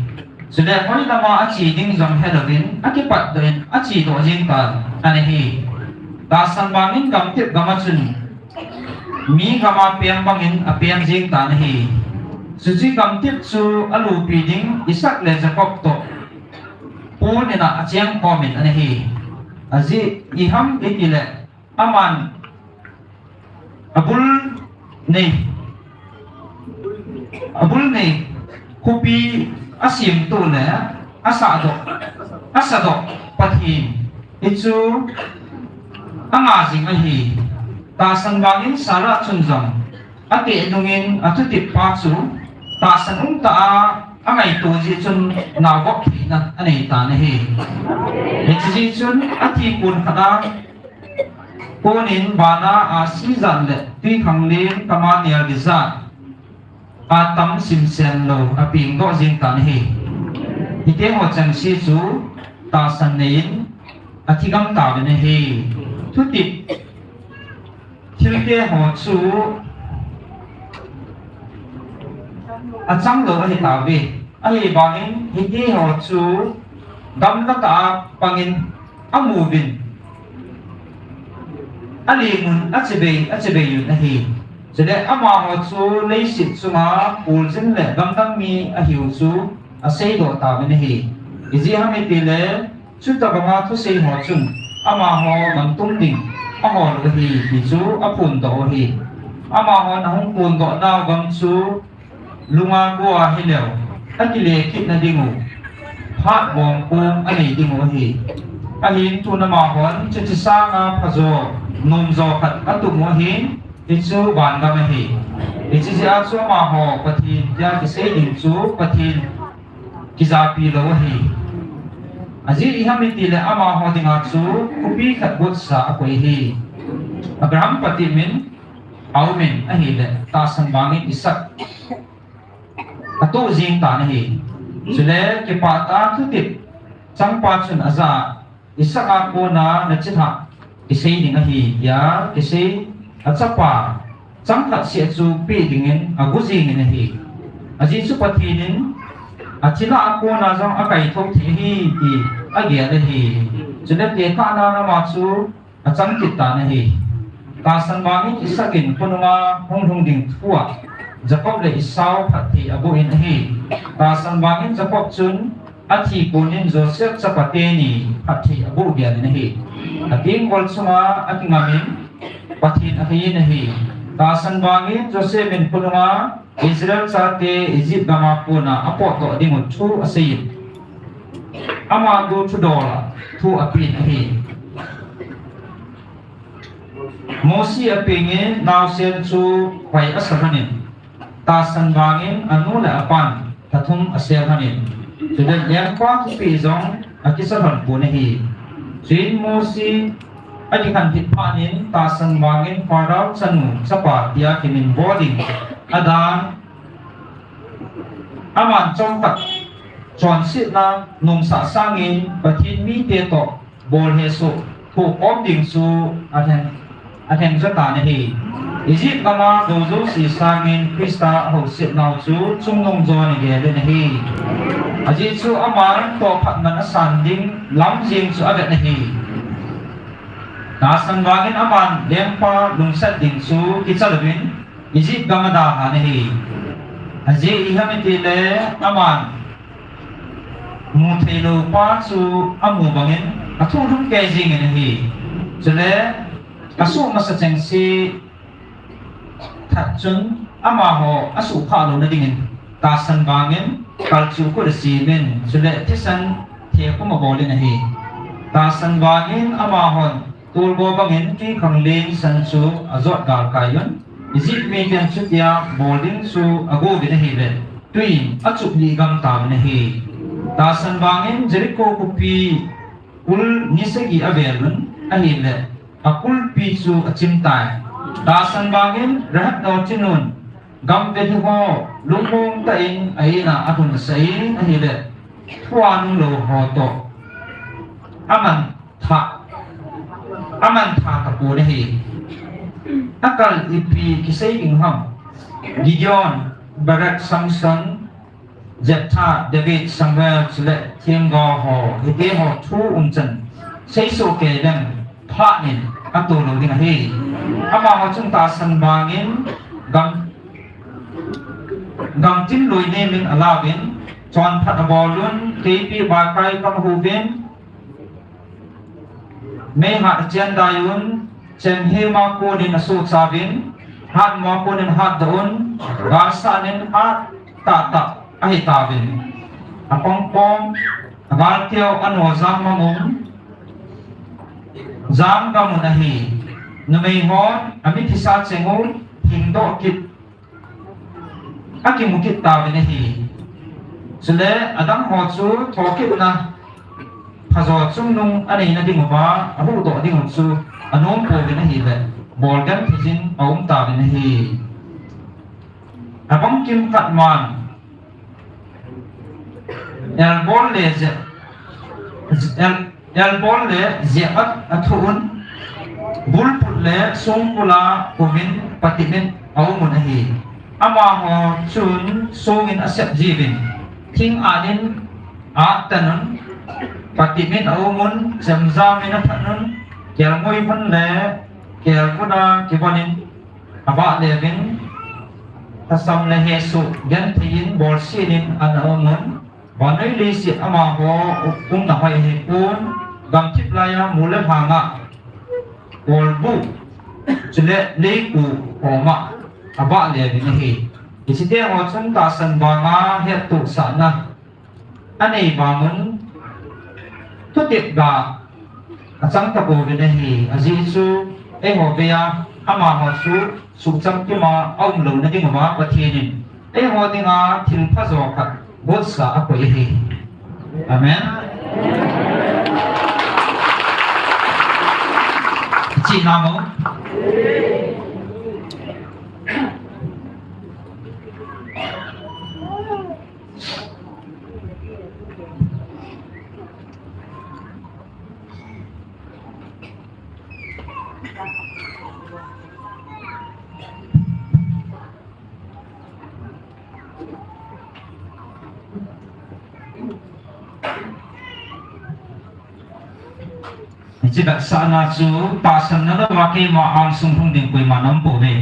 Chule hoilama ache ding jong helouvin akipatdoh in achedoh jeng tan ahi. Tahsan vangin gamtep gam a chun mi gam a peng bangin apeng jeng tan ahi. Chuche gamtep chu alopi ding Isaac le Jacob toh pon in a achengkhom in ahi. Ajeh iham itile aman abul nei, abul nei khopi asemtoh le asahdoh, asadoh Pathen hichu anga jing ahi. Tahsan vangin Sarah chun jong ateh nungin athutep pa chu tahsan umtah a angaito jeh chun naovop theina anei tan ahi. Hiche jeh chun athi kon khat a konin vana ahsi jat le twikhanglen kama nel ding jat atam simsen lou, apeng doh jing tan ahi. Hiti ho chengse chu tahsan nei in athi gam tauvin ahi. Thutep thilte ho chu achang lou ahi tauve. Ahivangin hiti ho chu gamla tah a pangin amuvin, alengun achibai, achibai un ahi. Chule amaho chu leiset chunga puljin le gamdang mi ahiu chu aseidoh tauvin ahi. Ijeh ham itile, chutabanga thusei ho chun amaho gamtum ding ahol u ahi ti chu aphondoh u ahi. Amahon ahung phondoh nau gam chu lunga go ahileu, akile kitna dingu phat bom pum anei dingu ahi. Ahin tun amahon chuche sanga phajo, nomjo khat atum u ahin, hichu vangam ahi. Hiche jeh a chu amaho Pathen tia kisei ding chu Pathen kijapi lou ahi. Ajeh iham itile amaho dinga chu khopi khat gotsa akoi ahi. Abraham patemin aumin ahile, tahsan vangin Isaac atoh jeng tan ahi. Chule kipah tah a thutep changpa chun ajah a, Isaac a kona nachilhah kisei ding ahi tia kisei, achapa changkhat seh chu peh dingin agu jengin ahi. Ajeh chu Pathen in athilhah a kona jong akaithou thei ahi ti agel ahi. Chule tekahnan ama chu achang kit tan ahi. Tahsan vangin Isaac in khonunga hung lhung ding thua Jacob le Esau phatthei aboh in ahi. Tahsan vangin Jacob chun athi konin Joseph chapa teni phatthei aboh gelin ahi. Atenggol chunga akingamin Pathen aheiyin ahi. Tahsan vangin Joseph in khonunga Israel chate Egypt gama kona apotdoh dingu thu aseiyin, amantu thudol a thu apen ahi. Mosi apengin naosen chu vai asa lhonin, tahsan vangin anu le apan lha thum asel lhonin, chule lengpa thupeh jong akisa lhon pon ahi. Chuin Mosi akikhen hih phatnin tahsan vangin Pharaoh chanu chapa tia kiminvo ding adan, aman chomkhat chonsetna nomsah sangin Pathen mite toh bol hesoh, thohkhom ding chu alhen, alhen jo tan ahi. Egypt gama gou jouse sangin Christa ahousetnau chu chungnung jon igelin ahi. Ajeh chu aman tohphatman asan ding lam jeng chu avet ahi. Tahsan vangin aman lengpa lungsat ding chu kicha louvin Egypt gam adalhan ahi. Ajeh iham itile aman mutheilou pa chu amu bangin athuhlhung kei jengin ahi. Chule asuh masa chengse that chun amaho asuhkhah louna dingin tahsan vangin kalchuh khu asemin, chule thisan thekhum abolin ahi. Tahsan vangin amahon tolgo bangin twikhanglen san chu ajot galkai un, Egypt miten chutia bol ding chu agouvin ahile, twiin achuplih gam tauvin ahi. Tahsan vangin Jericho khopi kul ni sagi avelun ahile, akulpi chu achimtai. Tahsan vangin Rahab naochinun gamvethi ho lungmong tah in a-in a alhunsah in ahile, thua nunglou ho toh aman tha, aman tha tapon ahi. Akal ipi kisei ding ham? Gideon, Barak, Samson, Jephthah, David, Samuel, chule themgao ho, hitiho thu umchan seisoh kei leng phatnin ato lou ding ahi. Amaho chun tahsan vangin gam, gamtin lui nemin alauvin, chonphat abolun, keipi baikai kam ahuvin, meihat achen dai un, chemhema konin asohchauvin, hatmo konin hatdoh un, galsatnin hat tahtah ahitauvin. Apongpong, agalteu, ano jam mamun, jam gamun ahi. Numeihon amithi sa cheng u hingdoh kit, akimu kit tauvin ahi. Chule adangho chu thokitna phajo chungnung aneina dinguva ahuhdoh dingu chu anompouvin ahile, bolgentheijin aumtauvin ahi. Abang kimkhat man, elbol le je, el, elbol le je a, athu un, bulput le songkul a kumin patimin aumun ahi. Amaho chun songin asep jiuvin, thing anin attanun, patimin aumun, chemjamin aphatnun, kelngoi hun le kelkun a kibonin, avah leuvin, thasam le hesoh genthei in bolsetin ana umun, vannoi leiset amaho umna hoi ahipon, gamthip laiya mol le lhanga kolbu, chule leiku homa avah leuvin ahi. Hiche teho chun tahsan vanga hettohsahna anei vangun, thutep ga achang tapouvin ahi, ajeh chu eiho veiya amaho chu suhchang kima aumlouna dinguva Pathen in eiho dinga thilpha jo khat botsa akoi ahi. Amen. China mo. Hiche vetsahna chu tahsanna louva keima angsung hung ding koima aumpouve.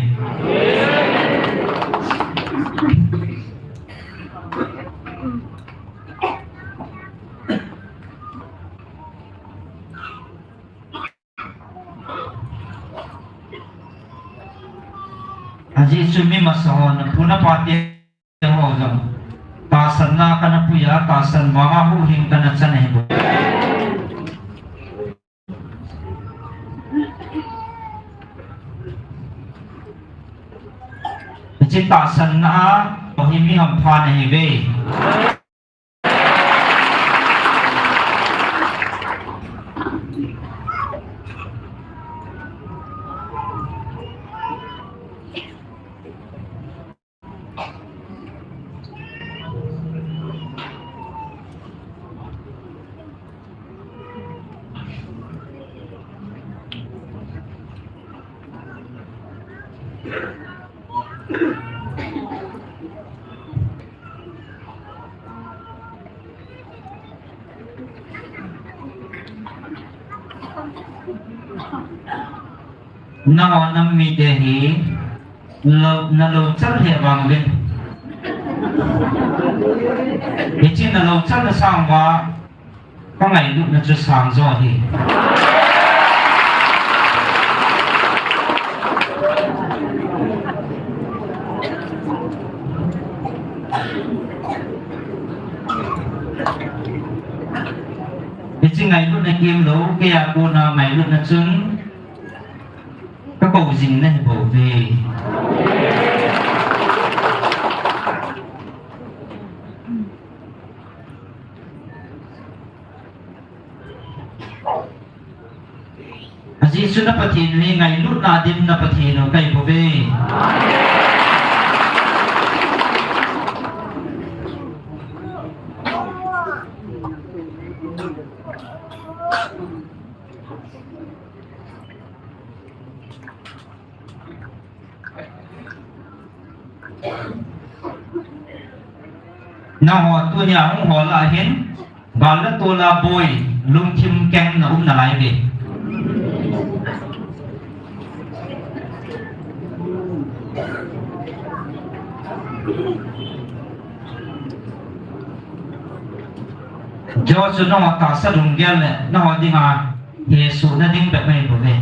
Ajeh chu mi masa hon pu le pa te ho jong tahsanna kana puiya, tahsan vanga huhhing kana chan ahibou. Hiche tahsanna a hi mi hampha nahiuve. Nangho nam mite hi lou, nalou chal lheh vang uvin. Hiche nalou chalna sang uva, kangailutna chu sang jo ahi. Hiche ngailutna kemlou, keija kona ngailutna chun kakou jing nahibouve. Ajeh chu na Pathen hi ngailutna dimna Pathen u kahibouve. Nangho tunia hung hol a hin, gal le tol a boi, lungthim keng na um nalai uve. Keiho chu nangho tahsa lunggel le nangho dinga hesohna ding bep ahi bouve.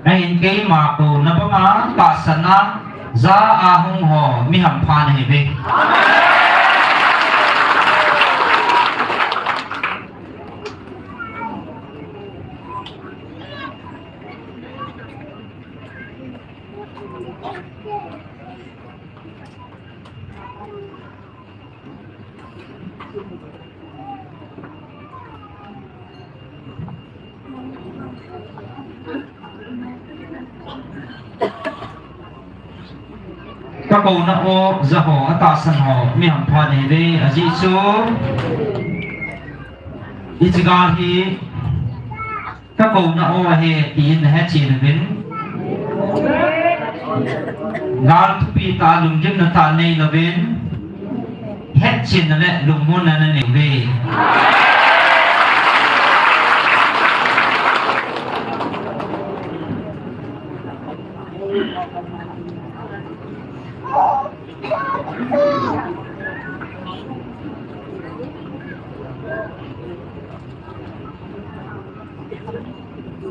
Ahin keima kouna banga tahsanna jaa hung ho mi hampha nahiuve. Ka kouna o, ja ho, atahsan ho, mi hampha nei ve, ajeh chu. Hiche gal hi, ka kouna o ahi, tin nahet chen uvin. Gal thupi tah, lunggimna tah nei louvin. Hetchenna le lungmonna nanei uve.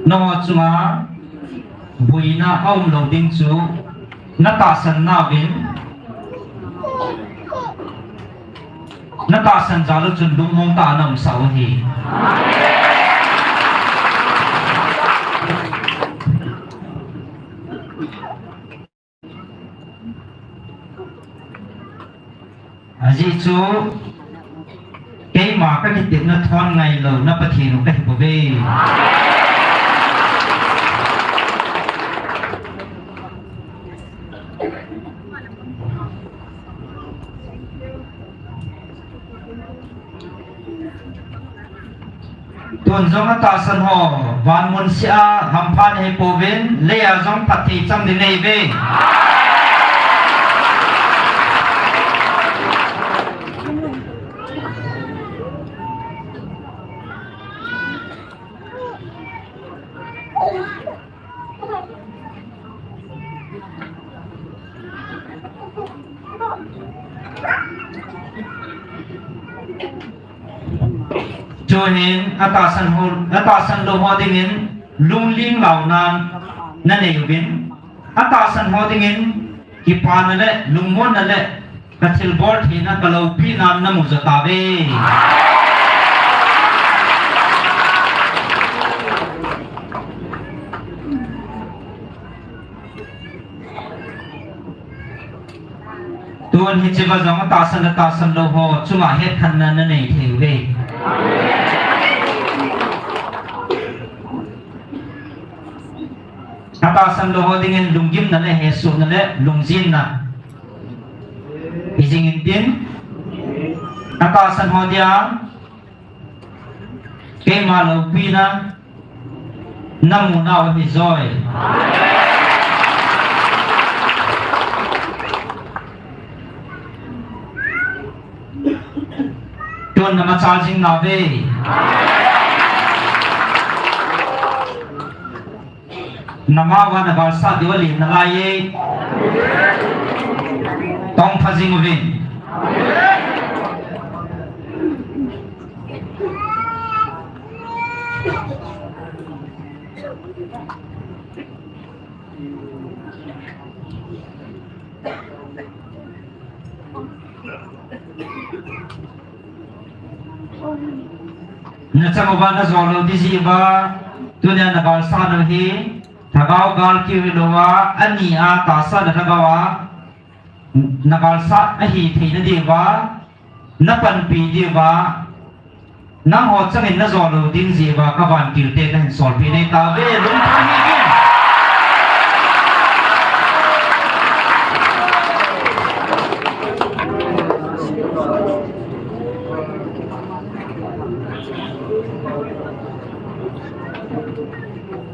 Nangho chunga boina aum lou ding chu natahsan nauvin, natahsan jal u chun lungmong tah a naumsah u ahi. Ajeh chu keima kakitepna thon ngailouna Pathen u kahi bouve. Tun jong atahsan ho, van mun seh a hampha nei pouvin, lei a jong phatthei chang ding nei ve. Chuhin atahsan ho, atahsan lou ho dingin lungling launa nanei uvin, atahsan ho dingin kipana le lungmonna le kathilbol theina, kaloupina namu jo tauve. Tun hiche va jong atahsan, atahsan lou ho chunga hetkhenna nanei thei uve. Atahsan lou ho dingin lunggimna le hesohna le lungjinna. Ijing intin, atahsan ho dia keima loupina namu nau ahi joi. Tun namachal jing nauve. Nama uva nagalsat diu alen nalai e. Tongpha jing uvin. Nachang uva najou lou ding jeh uva, tunia nagalsat u hi, lhagao gal keu hilouva, ani a tahsa le lhagao a nagalsat ahi theina diuva, napanpi diuva, nangho changin najou lou ding jeh uva, kavantil te kahin solpeh nei tauve, lungthim hih in.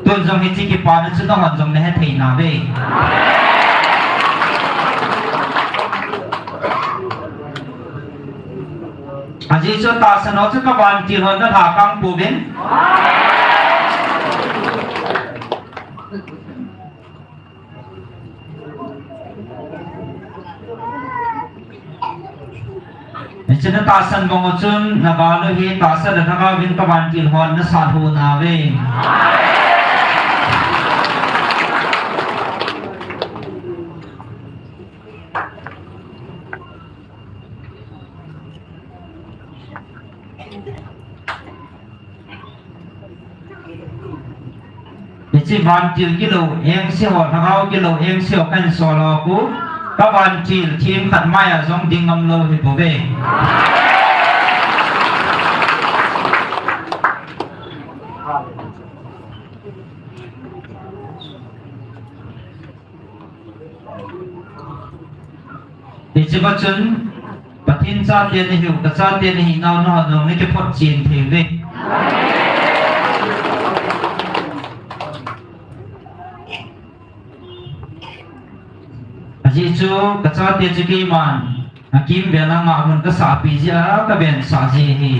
Tun jong hiche kipana chu nahon jong nahe thei nauve. Ajeh chu tahsan ho chu kavantil hon nalhakang pouvin. Hiche natahsan bang u chun nagal u hi tahsa le lhagao vin kavantil hon nasat hou nauve. Hiche vantil kilou engse ho, lhagao kilou engse ho kahin sol ho khu, kavantil themkhat maiya jong ding ngam lou hi bouve. Hiche va chun, Pathen chate nahiu, kachate nahinau nahon jong nakiphotchen thei uve. Ajeh chu kachate chu keiman akimvel a ngahmun kasahpi jeh a kavensah ji ahi.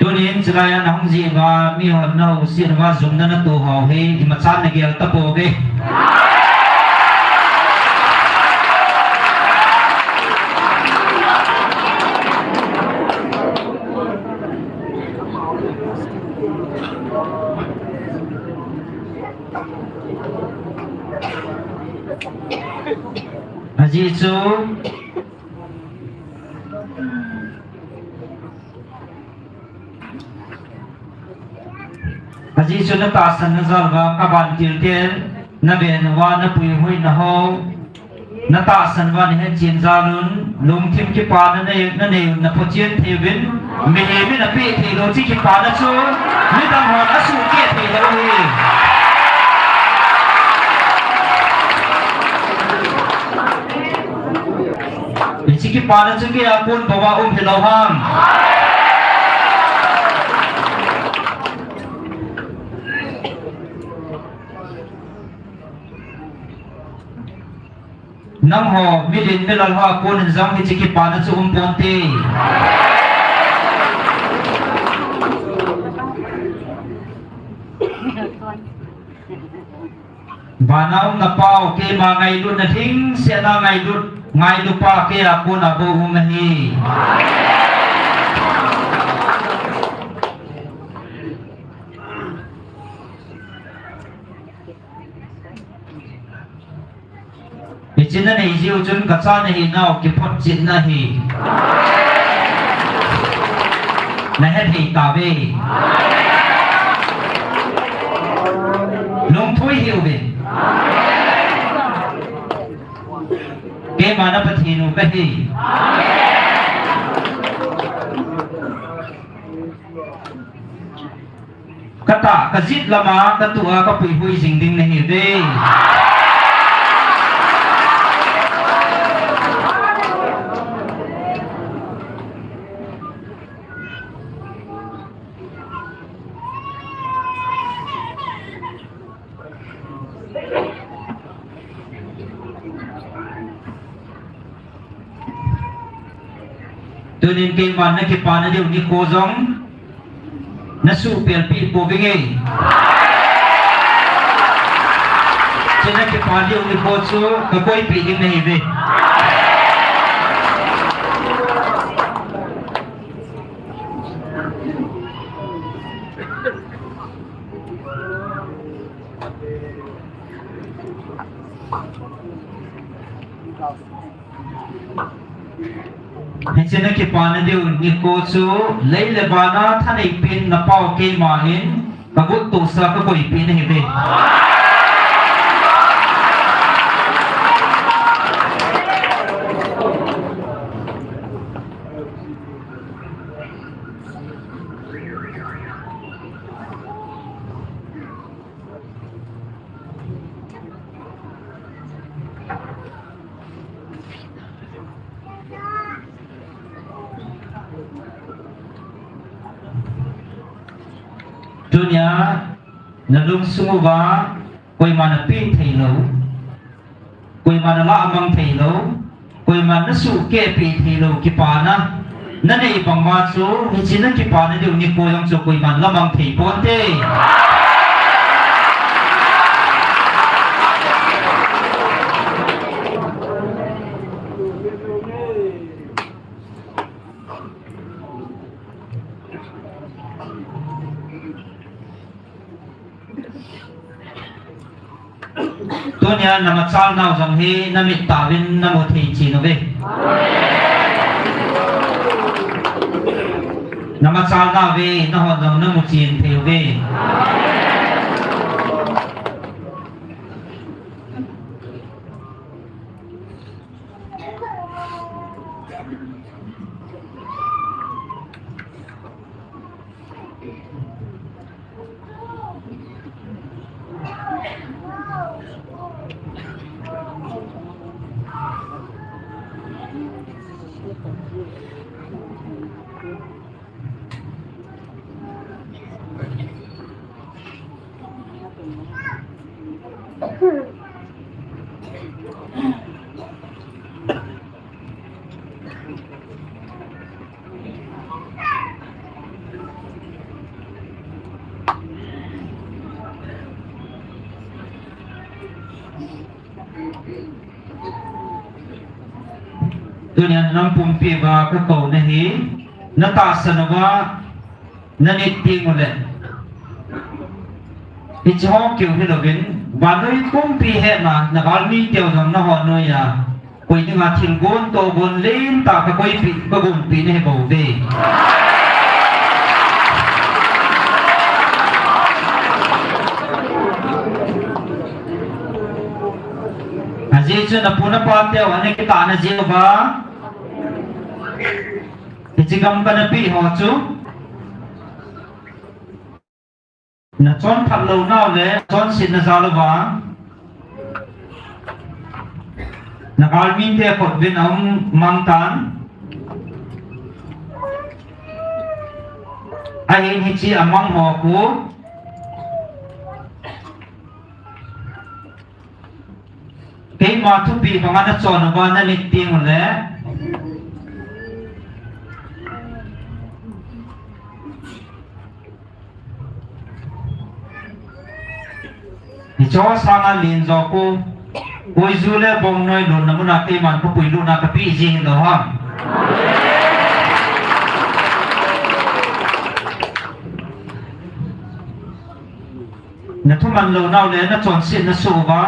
Tunin chulai a nahung jeh uva, mihon naho uset uva, jumna natoh ho hi, imacha nagel tapouve. Ajeh chu, ajeh chu natahsan najal uva, kavantil ten naven uva, napuihuina ho, natahsan uva nahetchen jal un, lungthim kipana nanei, nanei un naphotchen thei uvin, mihem in apeh theilou hiche kipana chu midang hon asuhkeh theilou ahi. Hiche kipana chu keia kon bou a um hilou ham. Nangho milen milal hoa kon in jong hiche kipana chu um ponte. Vana um na Pau, keima ngailutna lhingsetna ngailut, ngailupa keia kona bou um ahi. Hiche nanei jeh u chun kacha nahinau kiphotchetna ahi. Nahethei tauve. Lungthim hih uvin. Keima na Pathen u kahi. Katah, kajet lama, katuh a, kapuihui jing ding nahiuve. Tunin keiman nakipana diu nikho jong nasuhpelpeh pouvinge. Hiche nakipa diu nikho chu kakoipeh ding nahiuve. Hiche nakipana diu nikho chu lei le vana thaneipen na Pau keima in kagot tohsa kakoipeh nahiuve. Tunia nalungsung uva koiman napeh theilou, koiman nalah mang theilou, koiman nasuhkehpeh theilou kipana nanei banga chu, hiche nakipana diu nikho jong chu koiman lamang thei ponte. Tuni Namachalnau jong hi namit tauvin namu thei chen uve. Namachalnau ve, nahon jong namu chen thei uve. Tunia nang pumpi uva kakou nahi, natahsan uva, nanit teng uleh. Hiche ho keu hilouvin, vannoi pumpi hetna, nagalmi teu jong nahon noiya koi dinga thilgon tohgon lentah kakoipeh, kagonpeh nahi bouve. Ajeh chu napu napa teu ana kitahna jeh uva, hiche gam kana peh ho chu nachonphat lounau le chonsetna jal uva, nagalmite khut uvin aum mang tan. Ahin hiche amang ho khu keima thupeh banga nachon uva nanit teng uleh, hicheho sanga lenjo khu, koiju le bongnoi lonna muna keiman papui lutna kapeh ji hilou ham. Nathuman lounau le nachonsetna soh uva,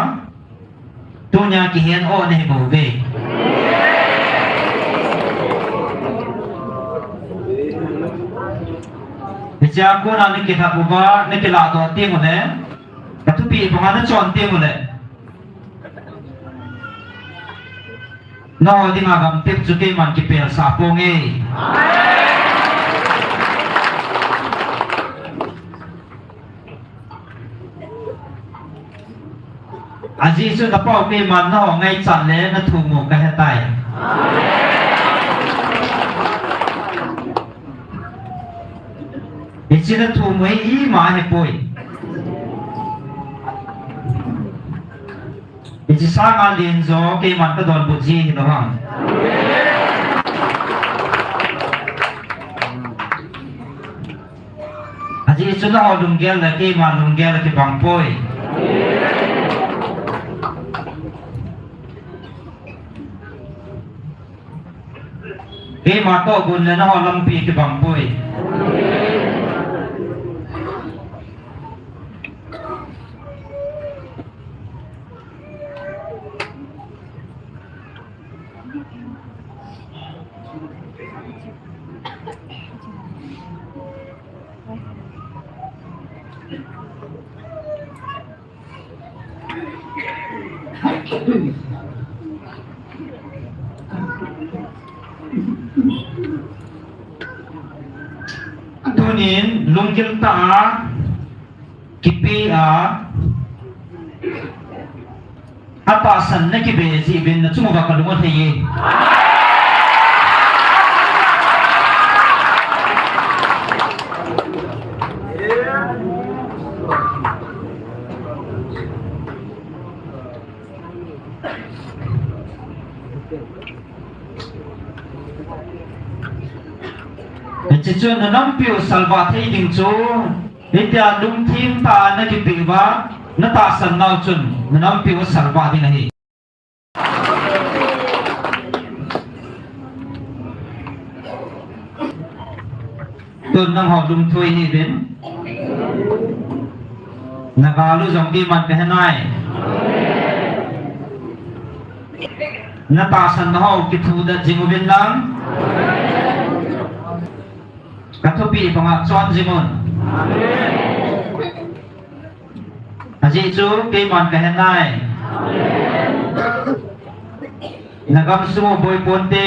tunia kihen o nahi bouve. Hichea kona nakilhap uva, nakilahdoh teng uleh, kathupeh banga nachon teng uleh, nangho dinga gamtep chu keiman kipelsah ponge. Ajeh chu napao keiman nangho ngaichat le nathumu kahetai. Hiche nathumu hi ima ahipoi. Hiche sanga lenjo keiman kadonbut ji hilou ham. Ajeh chu nangho lunggel le keima lunggel akibang poi. Keima tohgon le nangho lampi kibang poi. Tunin lunggil tah a kipe a, atahsan nakibe jeh uvin nachung uva kalung alhai e. Hiche chu nanampiu salvah thei ding chu, hitia lungthim tah a nakipeh uva, natahsan nau chun nanampiu salvah ding ahi. Tun nangho lungthim hih uvin. Nagal u jong keiman kahenai. Natahsan ho kithudet jing uvin lang. Kathupi banga chon jing un. Ajeh chu keiman kahen nai. Nagam sung u boi ponte.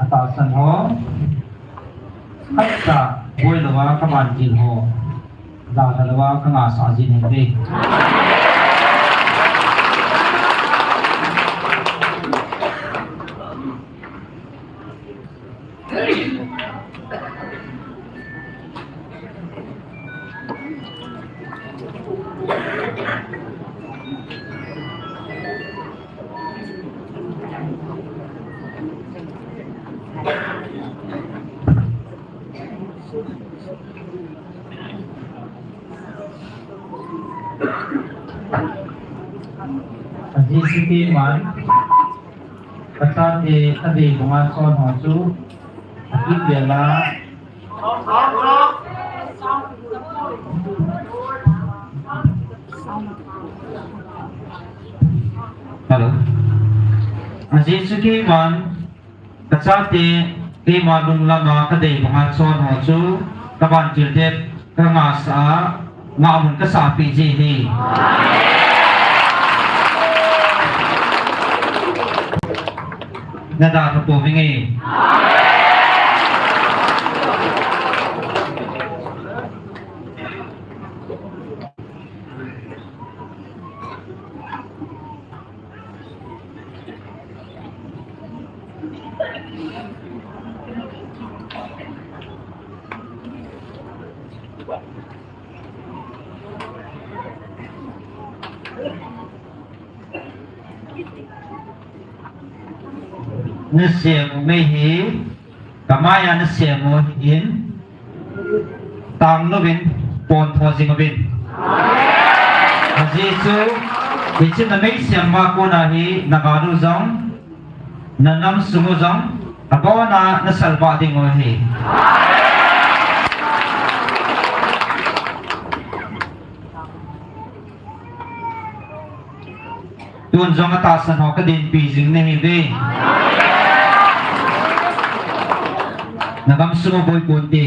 Atahsan ho. Khatcha, boi louva kavantil ho. Dalha louva kangahsah jin ahi. Ajeh chu keiman kachate adei banga chon ho chu akit lela. Hello. Ajeh chu keiman kachate, keima lunglama kadei banga chon ho chu, kavantil te kangahsah a, ngahmun kasahpeh ji ahi. Nadalha pouvinge. Nasem u mei hi, kamaiya nasem u hin, tanglouvin, pontho jing uvin. Ajeh chu, hiche namei sem ma kona hi, nagam u jong, nanam sung u jong, abona nasalvah ding u ahi. Tun jong atahsan ho kadinpi jing nahiuve. Nagam sung u boi ponte.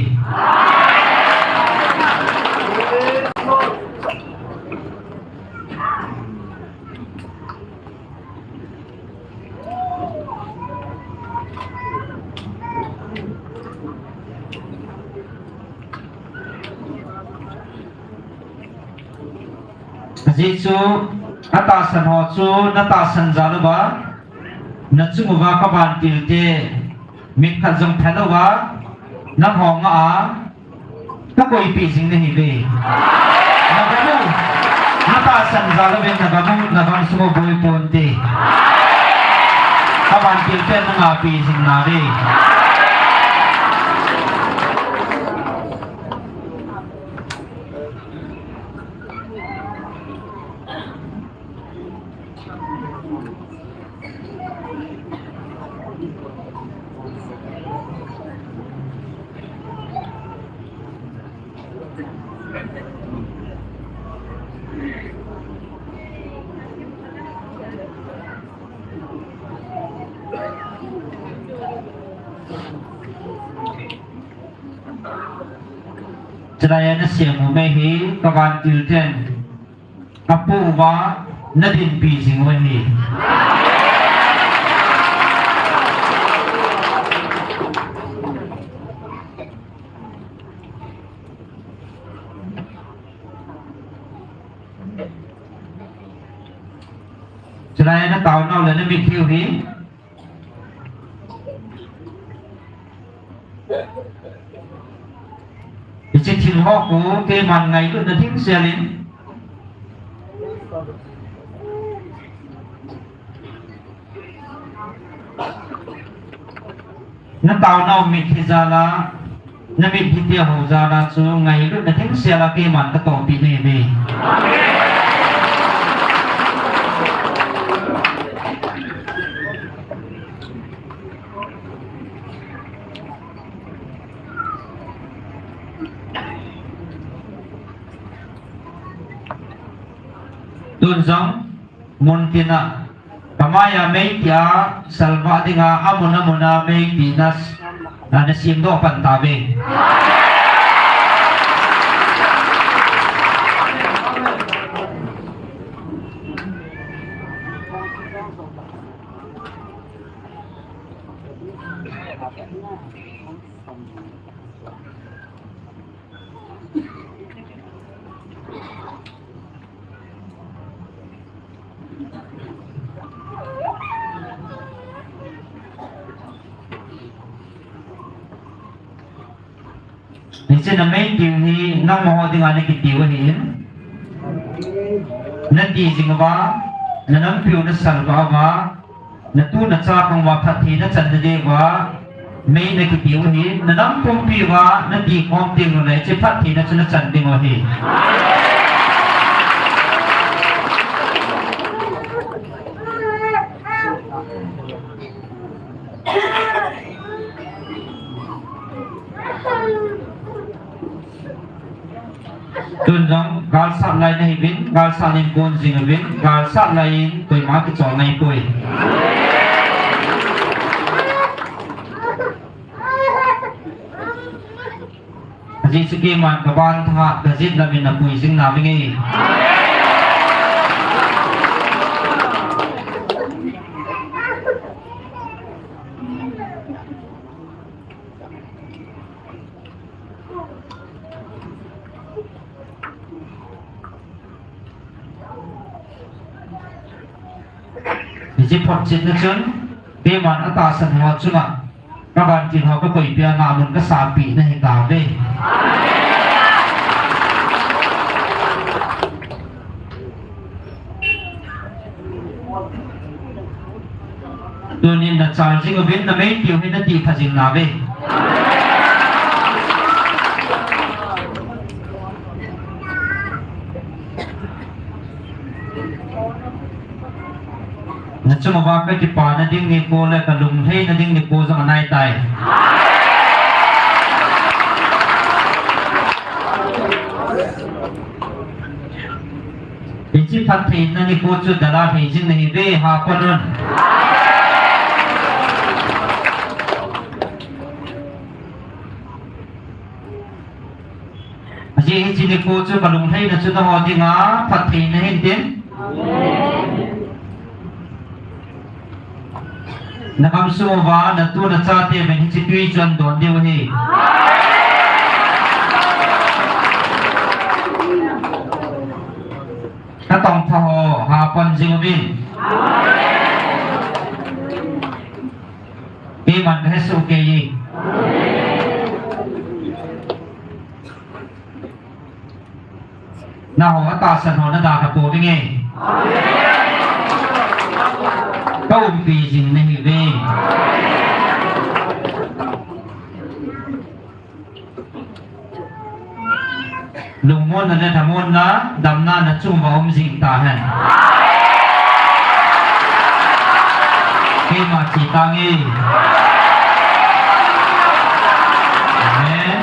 Ajeh chu, atahsan ho chu natahsan jal uva, nachung uva kavantil te, min khat jong phat uva, nangho ngah a, kakoipeh jing nahiuve. Nagam u, natahsan jal uvin nagam u, nagam sung u boi ponte. Kavantil te nangahpeh jing nauve. Chulai a nasem u mei hi kavantil ten apoh uva nadinpi jing u ahi. Chulai a nataonau le namitlhi u hi hiche thil ho khu keiman ngailutna dingsel in nataonau mitlhi jal a, namitlhi te ho jal a chu ngailutna dingsel a keiman katohpeh nahiuve. Tun jong muntin a kamai a mei tia salvah dinga amun amun a mei tina s-, a nasemdoh pan tauve. Hiche namei tiu hi nangma ho dinga nakitiu ahin. Nati jing uva, nanampiu nasalvah uva, natu nacha koma phattheina chan nadiuva, mei nakitiu ahi, nanam pumpi uva, nati khom ding u le, hiche phattheina chu nachan ding u ahi. Tun jong galsat lai nahiuvin, galsat in kon jing uvin, galsat lai in koima kichol naipoi. Ajeh chu keiman kaban tha, kajet lam in napui jing nauvinge. Hiche photchetna chun, keiman atahsan ho chunga kavantil ho kakoipeh a, nangmun kasapeh nahitauve. Tunin nachal jing uvin, namei tiu hi natipha jing nauve. Nachung uva kakipana ding nikho le kalunglhaina ding nikho jong anaitai. Hiche phattheina nikho chu dalha thei jing nahiuve, hapan un. Ajeh hiche nikho chu kalunglhaina chu nangho dinga phattheina hintin. Nagamsung uva natu nachate uvin hiche twi chu nadon diu ahi. Atong tha ho, ha pon jing uvin. Keiman kahe soh kei e. Nangho atahsan ho nada kapouving e. Kaumpi jing nahiuve. Lungmonna le thamonna, damna nachung uva um jing tahen. Keima che tange. Amen.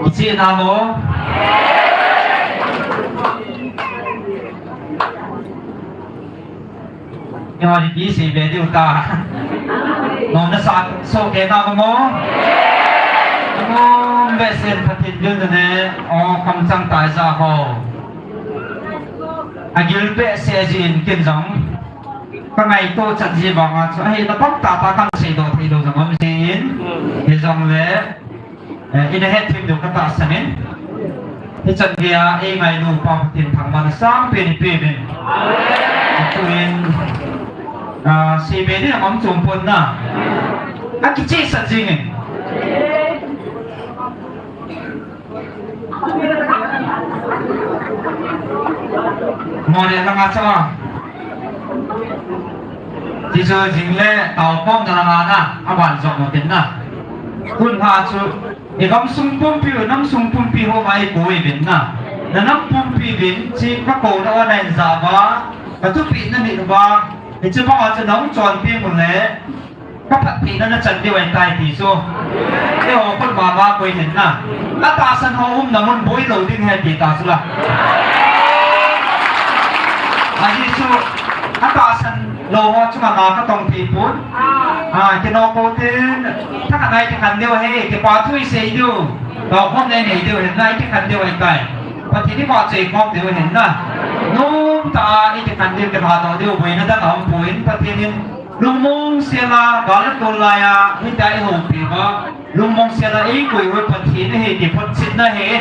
Kicheh namo. Nihon ipi seibe diu ta. Nom nasa soh kei namo. Nom behseh in Pathen diu nane. O, kamchang tah ija ho. Agil behseh jin ken jong. Kangaito chat ji vanga chu. Ahi na pang tah tah kan seidoh thei lou jong um jin. Hijongle. Eh, ina hethem diu katahsan in. Hichan geiya, eingailu pa Pathen thangvahna sangpen ipeuvin. Tuin, ah, seibe ding aum chom pon na. Akichehsah jingin. Moreh langa chama. Tichu jing le taokhomna langa na, aban jong utin na. Hun ha chu, i gamsung pumpi u, namsung pumpi ho ngai koi uvin na. Na nam pumpi uvin, chi kakouna u nahin jao uva, kathupeh nahin uva, hiche banga chu nahung chonpeh u le, kaphattheina nachan diu ahitai ti chu. Eiho khut mama koi hin na. Atahsan ho umna mun boi lou ding ahi ti ta chu la. Ahi chu, atahsan lou ho chunga na katong thei pon. A, kino ko tin, thakhat nai ti khan diu ahi, kipa thu isei diu. Taokhomna inei diu ahin na, iti khan diu ahitai. Pathen ivahchoi khom diu ahin na. Nomtah a iti khan diu, kilhadoh diu, boina dang aumpoi, Pathen in Lungmong sela, gal le tol laiya, hitia eihoupi uva. Lungmong sela, eikoi u Pathen ahi ti photchetna ahi.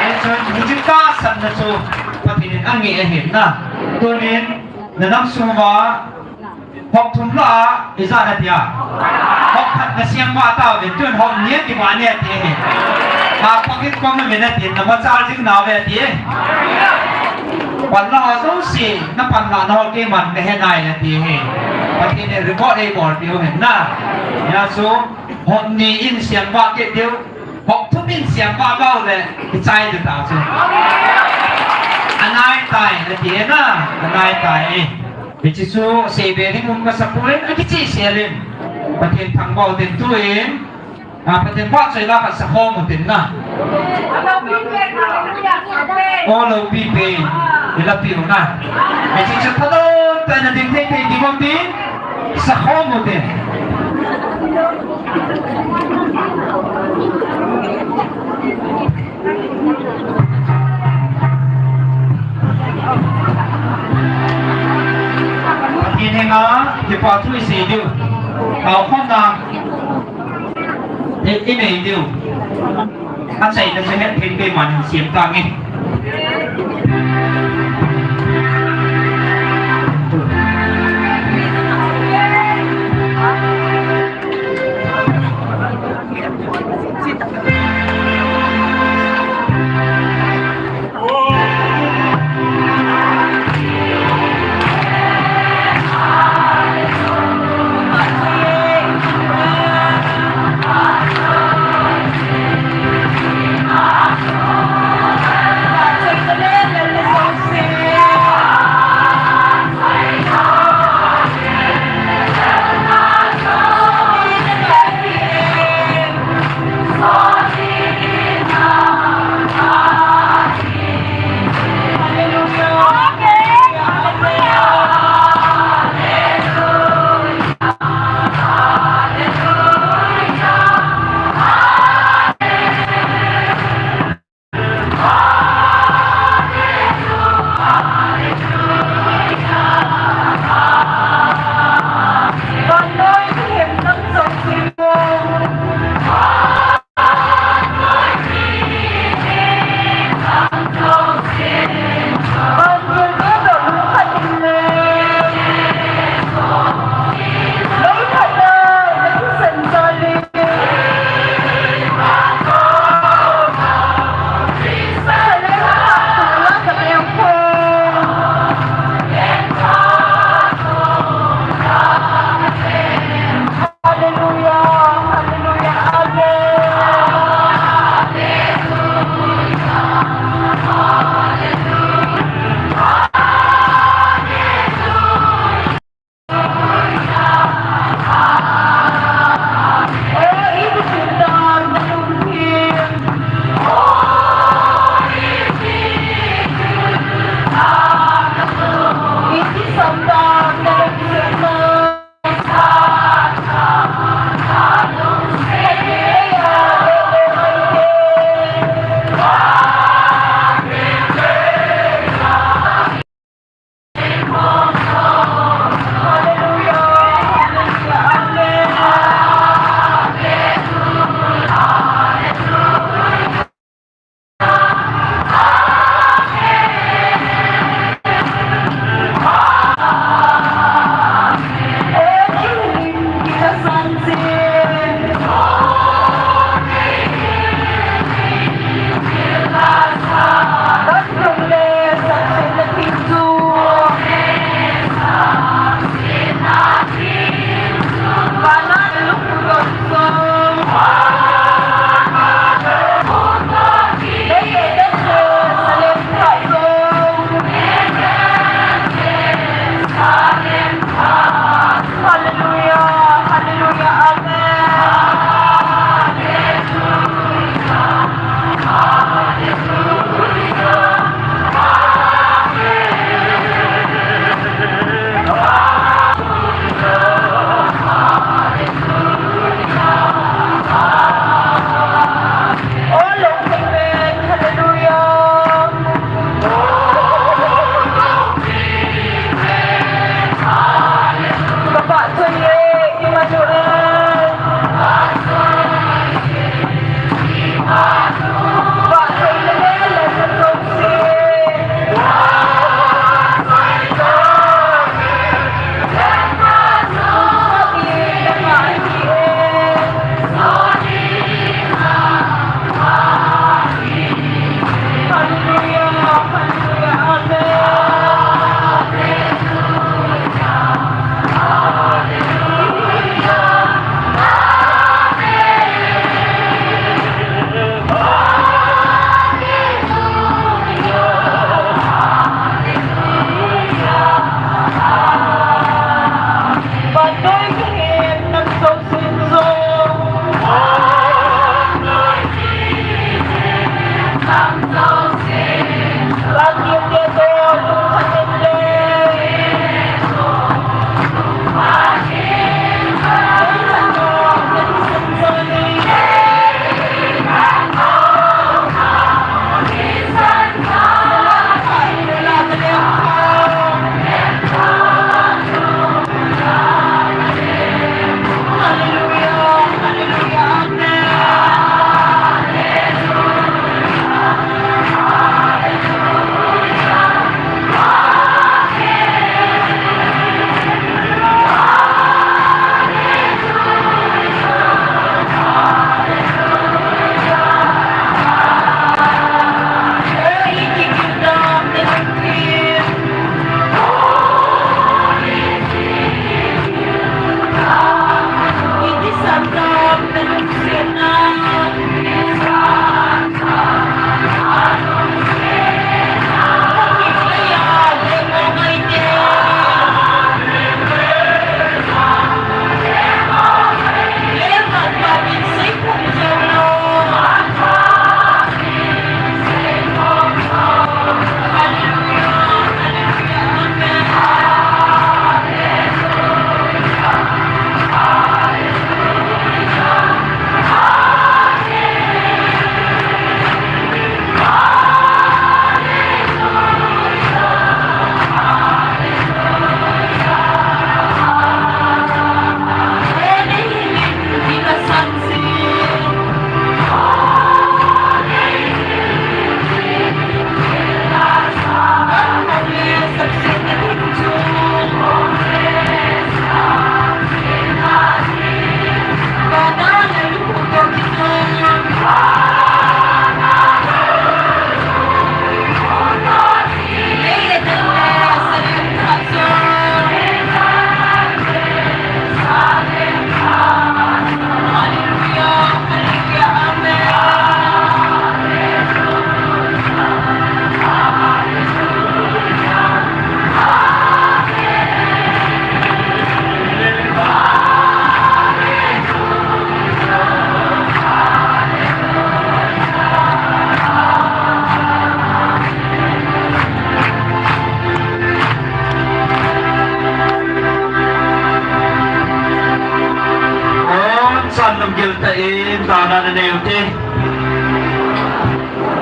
Hichun, hiche tahsanna chu Pathen in angeh ahin na. Tunin, nanam sunguva, hop thum lah a, ijat nati a. Hop khat nasem vah tauvin, tun hop ni a kivah ni ati ahi. Ha, pocket kong namin ati, namachal jing nauve ati. Panla ho jouse, napanlahna ho keiman kahe nai ati ahi. Pathen in record eibol diu ahin na. Hijeh chun, hop ni in sem vah kit diu, hop thum in sem vah vah le, kichai diu ta chu. Anaitai, ati na, anaitai. Hiche chu, seibe ding um masapoi, akichehsel in. Pathen thangvah utin tuin. A, Pathen vahchoi la khat sakhom utin na. O loupi pen, ilapeh u na. Hiche chu thadon tah in nading thei thei ding um tin, sakhom utin. Pathen henga, kipa thu isei diu. Taokhomna. I, inei diu. Achaina chu hetthei keiman hin sem tange.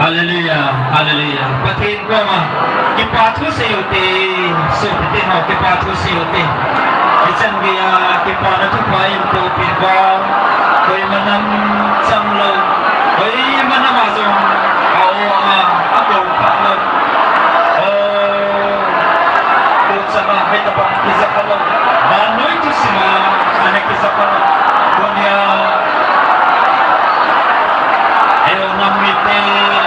Hallelujah, hallelujah. Pathen koma kipa thu seiyu te, sopite ho kipa thu seiyu te. Hichan geiya kipana thupha in koipeh uva. Koima nam chang lou, koima nam a jong a-o a, akou pha lou. O, tuchan a hitabang kija pha lou. Vannoi thusim a ana kija pha lou. Tunia eiho nam mite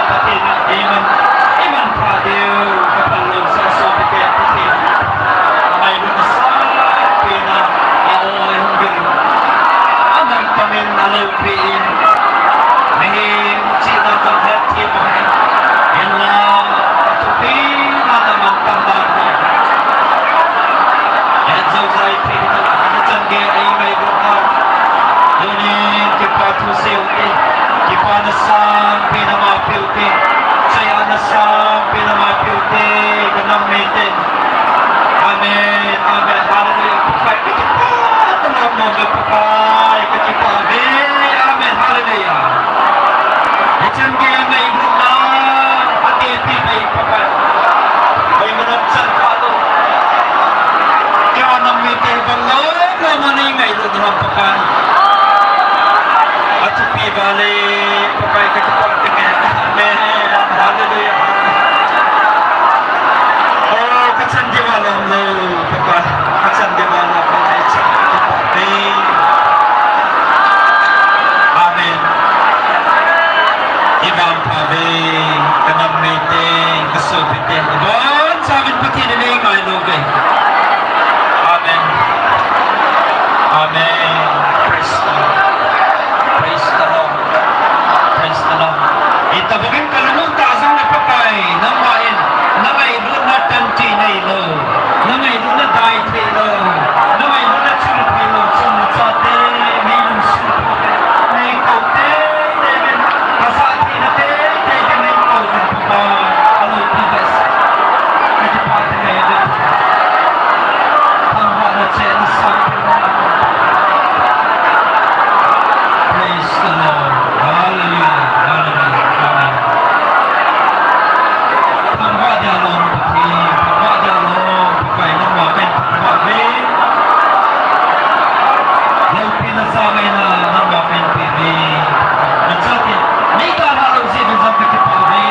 Pathen in eiman, eiman pha diu kaphal lousah sopite Pathen in angailutna sangpen a, a-o a eihung vil in, amantam in aloupi in, mihem chihna jong hetthem ahi, hinla athupina amantam dan hi. Hetjou jai thei tah, hichan geiya eingailut nau. Tunin kipa thu seiyu te, kipana sangpen ama peh u te, chayana sangpen ama peh u te, kanam mite. Amen, amen, hallelujah. Pakai, kakipah talou nom e Pakai, kakipah ve. Amen, hallelujah. Hichan geiya ngailutna atepi mai Pakai. Koima nam chang pha lou. Kanam mite bang lou, lou ma nei ngailut na ham Pakai. Athupi uva le Pakai kakipah tenge. Amen. Hallelujah. O, kachan diuva lom lou Pakai. Kachan diuva lom lou. Amen. Amen. Ivam pha ve, kanam mite, kasopite, ibonchauvin Pathen in eingailu uve. Amen. Amen. Praise the Lord. Praise the Lord. Praise the Lord. Itobang in kalung u tah jongle Pakai, nangma in, nangailutna tan tih neilou, nangailutna dai theilou, nangailutna chul theilou, chun nachate, meilum sung phote, neikou teitei uvin, kajah theina teitei uvin neikou uvin Pakai, aloupi behseh. Kakipah tenge. Thangvahna chehna sangpen. Praise the Lord. Hallelujah. Hallelujah. Amen. Thangvah dia lom Pathen, thangvah dia lom Pakai, nangma kahin thangvah uve. Loupina changaina nangma kahin pe uve. Nachate, nei dalha lou jeh uvin jong kakipah uve.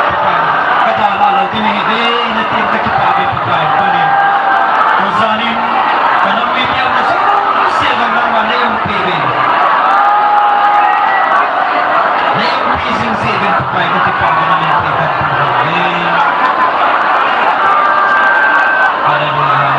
Pakai, kadalha lou ding ahi ve, natin kakipah uve Pakai, tunin. Tujan in, kanam mite aumna jouse jong nangman neiumpi uve. Neiumpi jing jeh uvin Pakai, kakipah uve, namin thangvah uve. Hallelujah.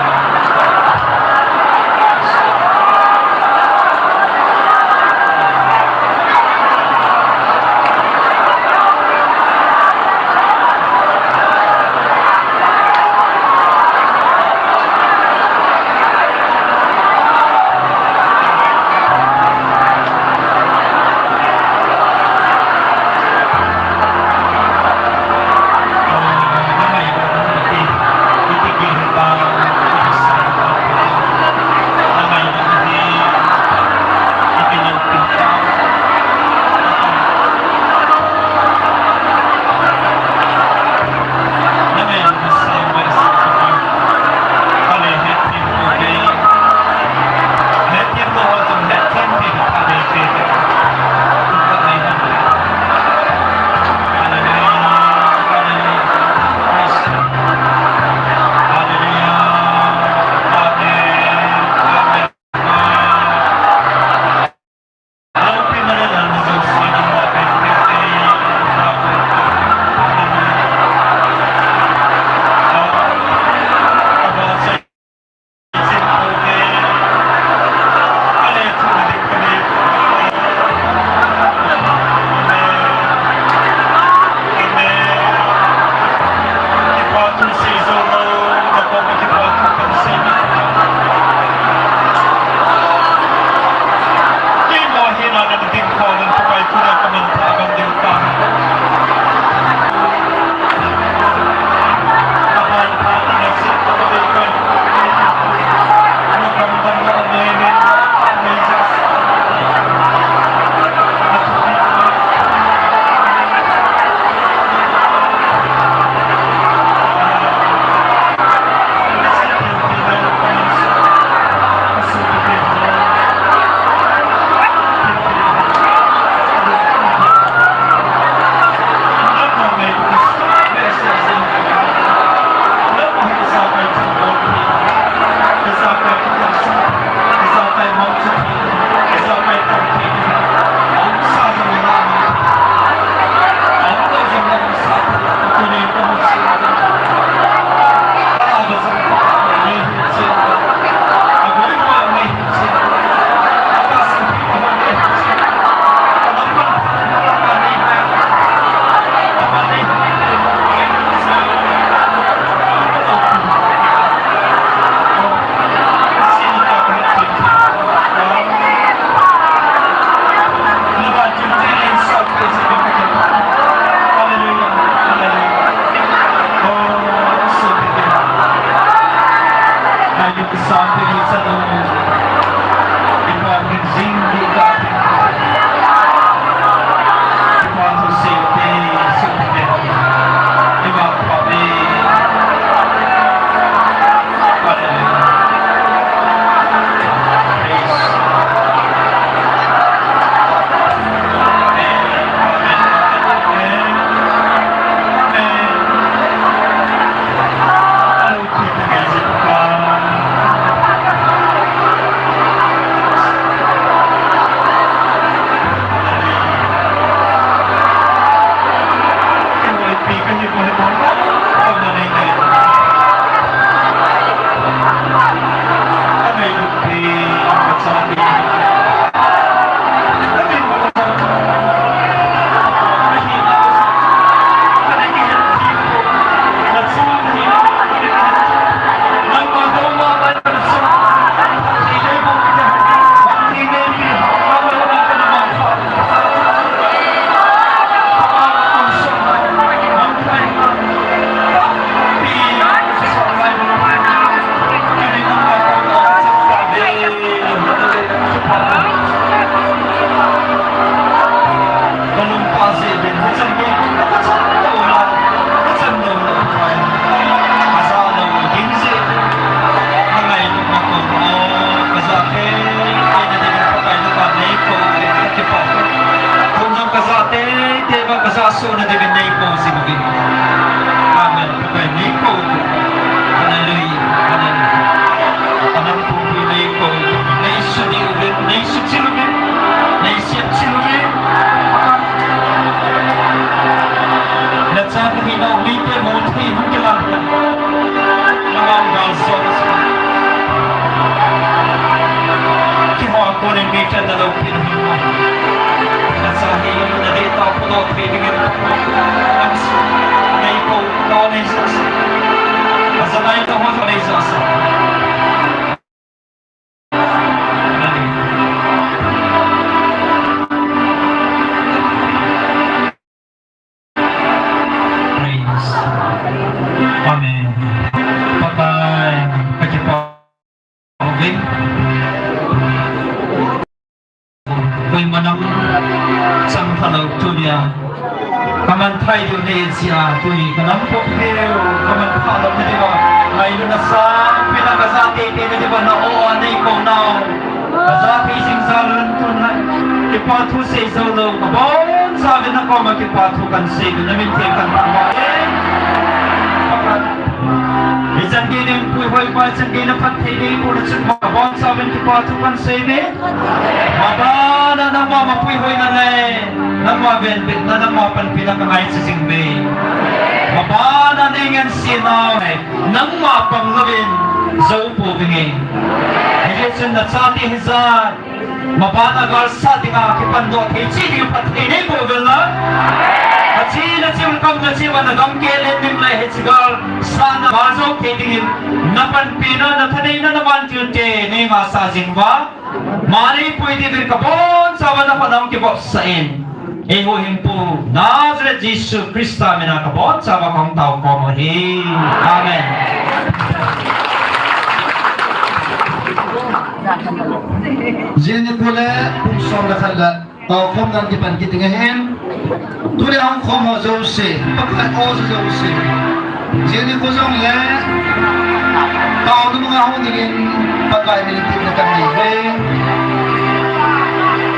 Sona dingin neikou jing uvin. Amen. Pakai neikou. Hallelujah. Hallelujah. Anam pumpi neikou. Neisu diu uvin. Neisu chiu uvin. Neisiam chiu uvin. Nachate hinau mite mun thei hung kilang. Namang gal sona. Kihoa konin mite nalou pin. Nacha hi nadei tao phudoh thei dingin. Neikou, neikou, neikou. Ajanai tao ho neikou. Praise. Amen. Pakai, kakipah. Koima nam chang thalou tunia. Kaman thei diu nei jia tuni kanam pok diu, kaman thalou na diuva. Ngailutna sangpen a kaja teitei na diuva na o a neikou nau. Kaja thei jing jal un tun na. Kipa thu sei joulou, kabonchauvin nakoma kipa thu kahin sei, namin theng kahin tao e. Hichan gei ding puihoi pa, hichan gei na phatthei ding pu na chun kabonchauvin kipa thu kahin sei e. Mabana nangma mapuihoina le, nangma venbitna, nangma panpina kangaicha jing uve. Mabana nei ngense nau le, nangma pang louvin jou pouvinge. Hijeh chun nachate hijat, mabana galsat dinga kipandoh thei cheh ding phatthei neiboh uvin lang. Achi nachi um kam nachi uva nagam kelen ding le hiche galsatna galjou thei dingin, napanpina, nathaneina, navantil te nei ngaisah jing uva. Mani pui dingin kabonchauva nakhut a hung kivopsah in. Eihuhhingpu Nazareth Jesu Christa mina kabonchauva kahung taokhom u ahi. Amen. Jing nikho le pung som le khat le taokhomna kipan kit ding ahin. Tuni a hung khom ho jouse, Pakai o jouse. Jing nikho jongle, taona manga hung dingin Pakai min in thumna kanei uve.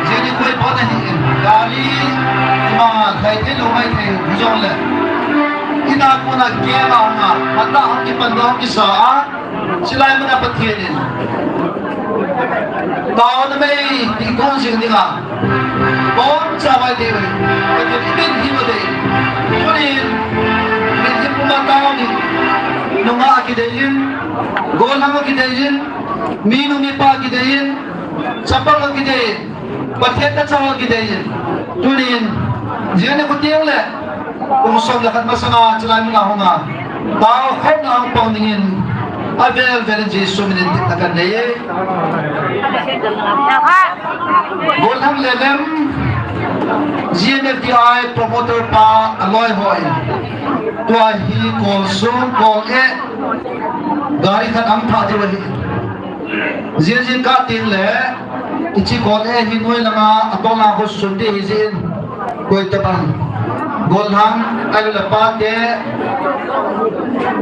Jing nikho ibon ahin, gari, ima, khai thei lou mai thei jongle. Ina kona kema hung a, mata hung kipan doh kisa a. Chulai muna Pathen in taona mei ding kon jing dinga bonchauva eidei uve. Pathen in imin him u ahi. Tunin, min him puma taona in, nungah akidei in, gollhang akidei in, minu mipa akidei in, chapang akidei in, Pathen tachang akidei in. Tunin, jing nikho teng le, pung som le khat masanga chulai muna hung a, taokhomna hung pang dingin, avel vel in Jesu min in thumna kanei e. Gollhang le lem, G N F D I promoter pa aloi hon, tua hi kol sung kol e, gari khat ahung thah diu ahi. Jing jing kah teng le, hiche kol e hi noi langa, atong langa khu sun ding ahi jeh in, koi tabang. Gollhang, ahilou le pate,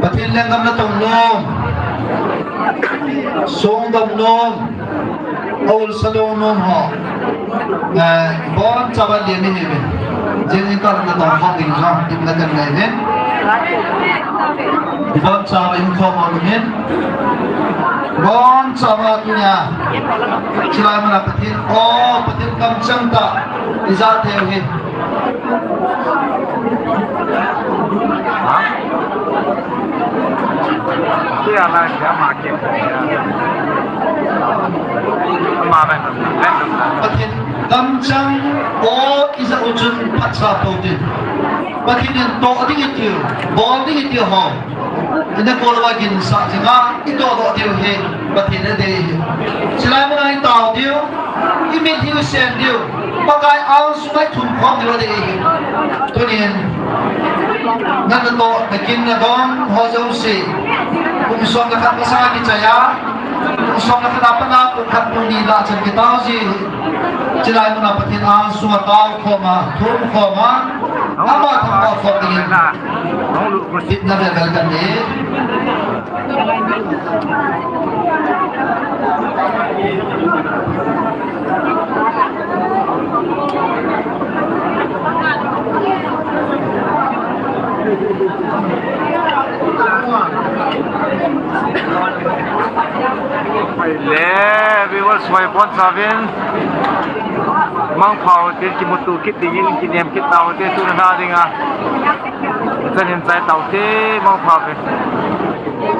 Pathen lenggam natong nom, songdom nom, aulsa lou nom ho. Eh, bonchauva lem ihiuve. Jing jing kah le natong khom ding jong, thumna kanei uve. Bonchauva in khom un. Bonchauva tunia. Chulai muna Pathen o, Pathen kamcheng tah ija thei u ahi. Pathen kamcheng o ija u chun phatsah pou tin. Pathen in toh ding itiu, bol ding itiu ho. Ina kol uva ginsah jinga, itoh doh diu hi, Pathen adei ahi. Chulai muna itao diu, imitlhi u sen diu, Pakai angsunga ithum khom diu adei ahi. Tunin, natoh, nakin nadong ho jouse, pung som le khat masanga kichai a, pung som le khat a pat a pung khat pung ni lah chan kitao ji ahi. Chulai muna Pathen angsunga taokhom a, thum khom a, ama thangvah khom dingin. Thumna vel vel kanei. Viewers hoi pon chavin, mangpha ute, kimuto kit dingin kinem kit taute, tuna dinga. Chan hin chai taute, mangpha ve.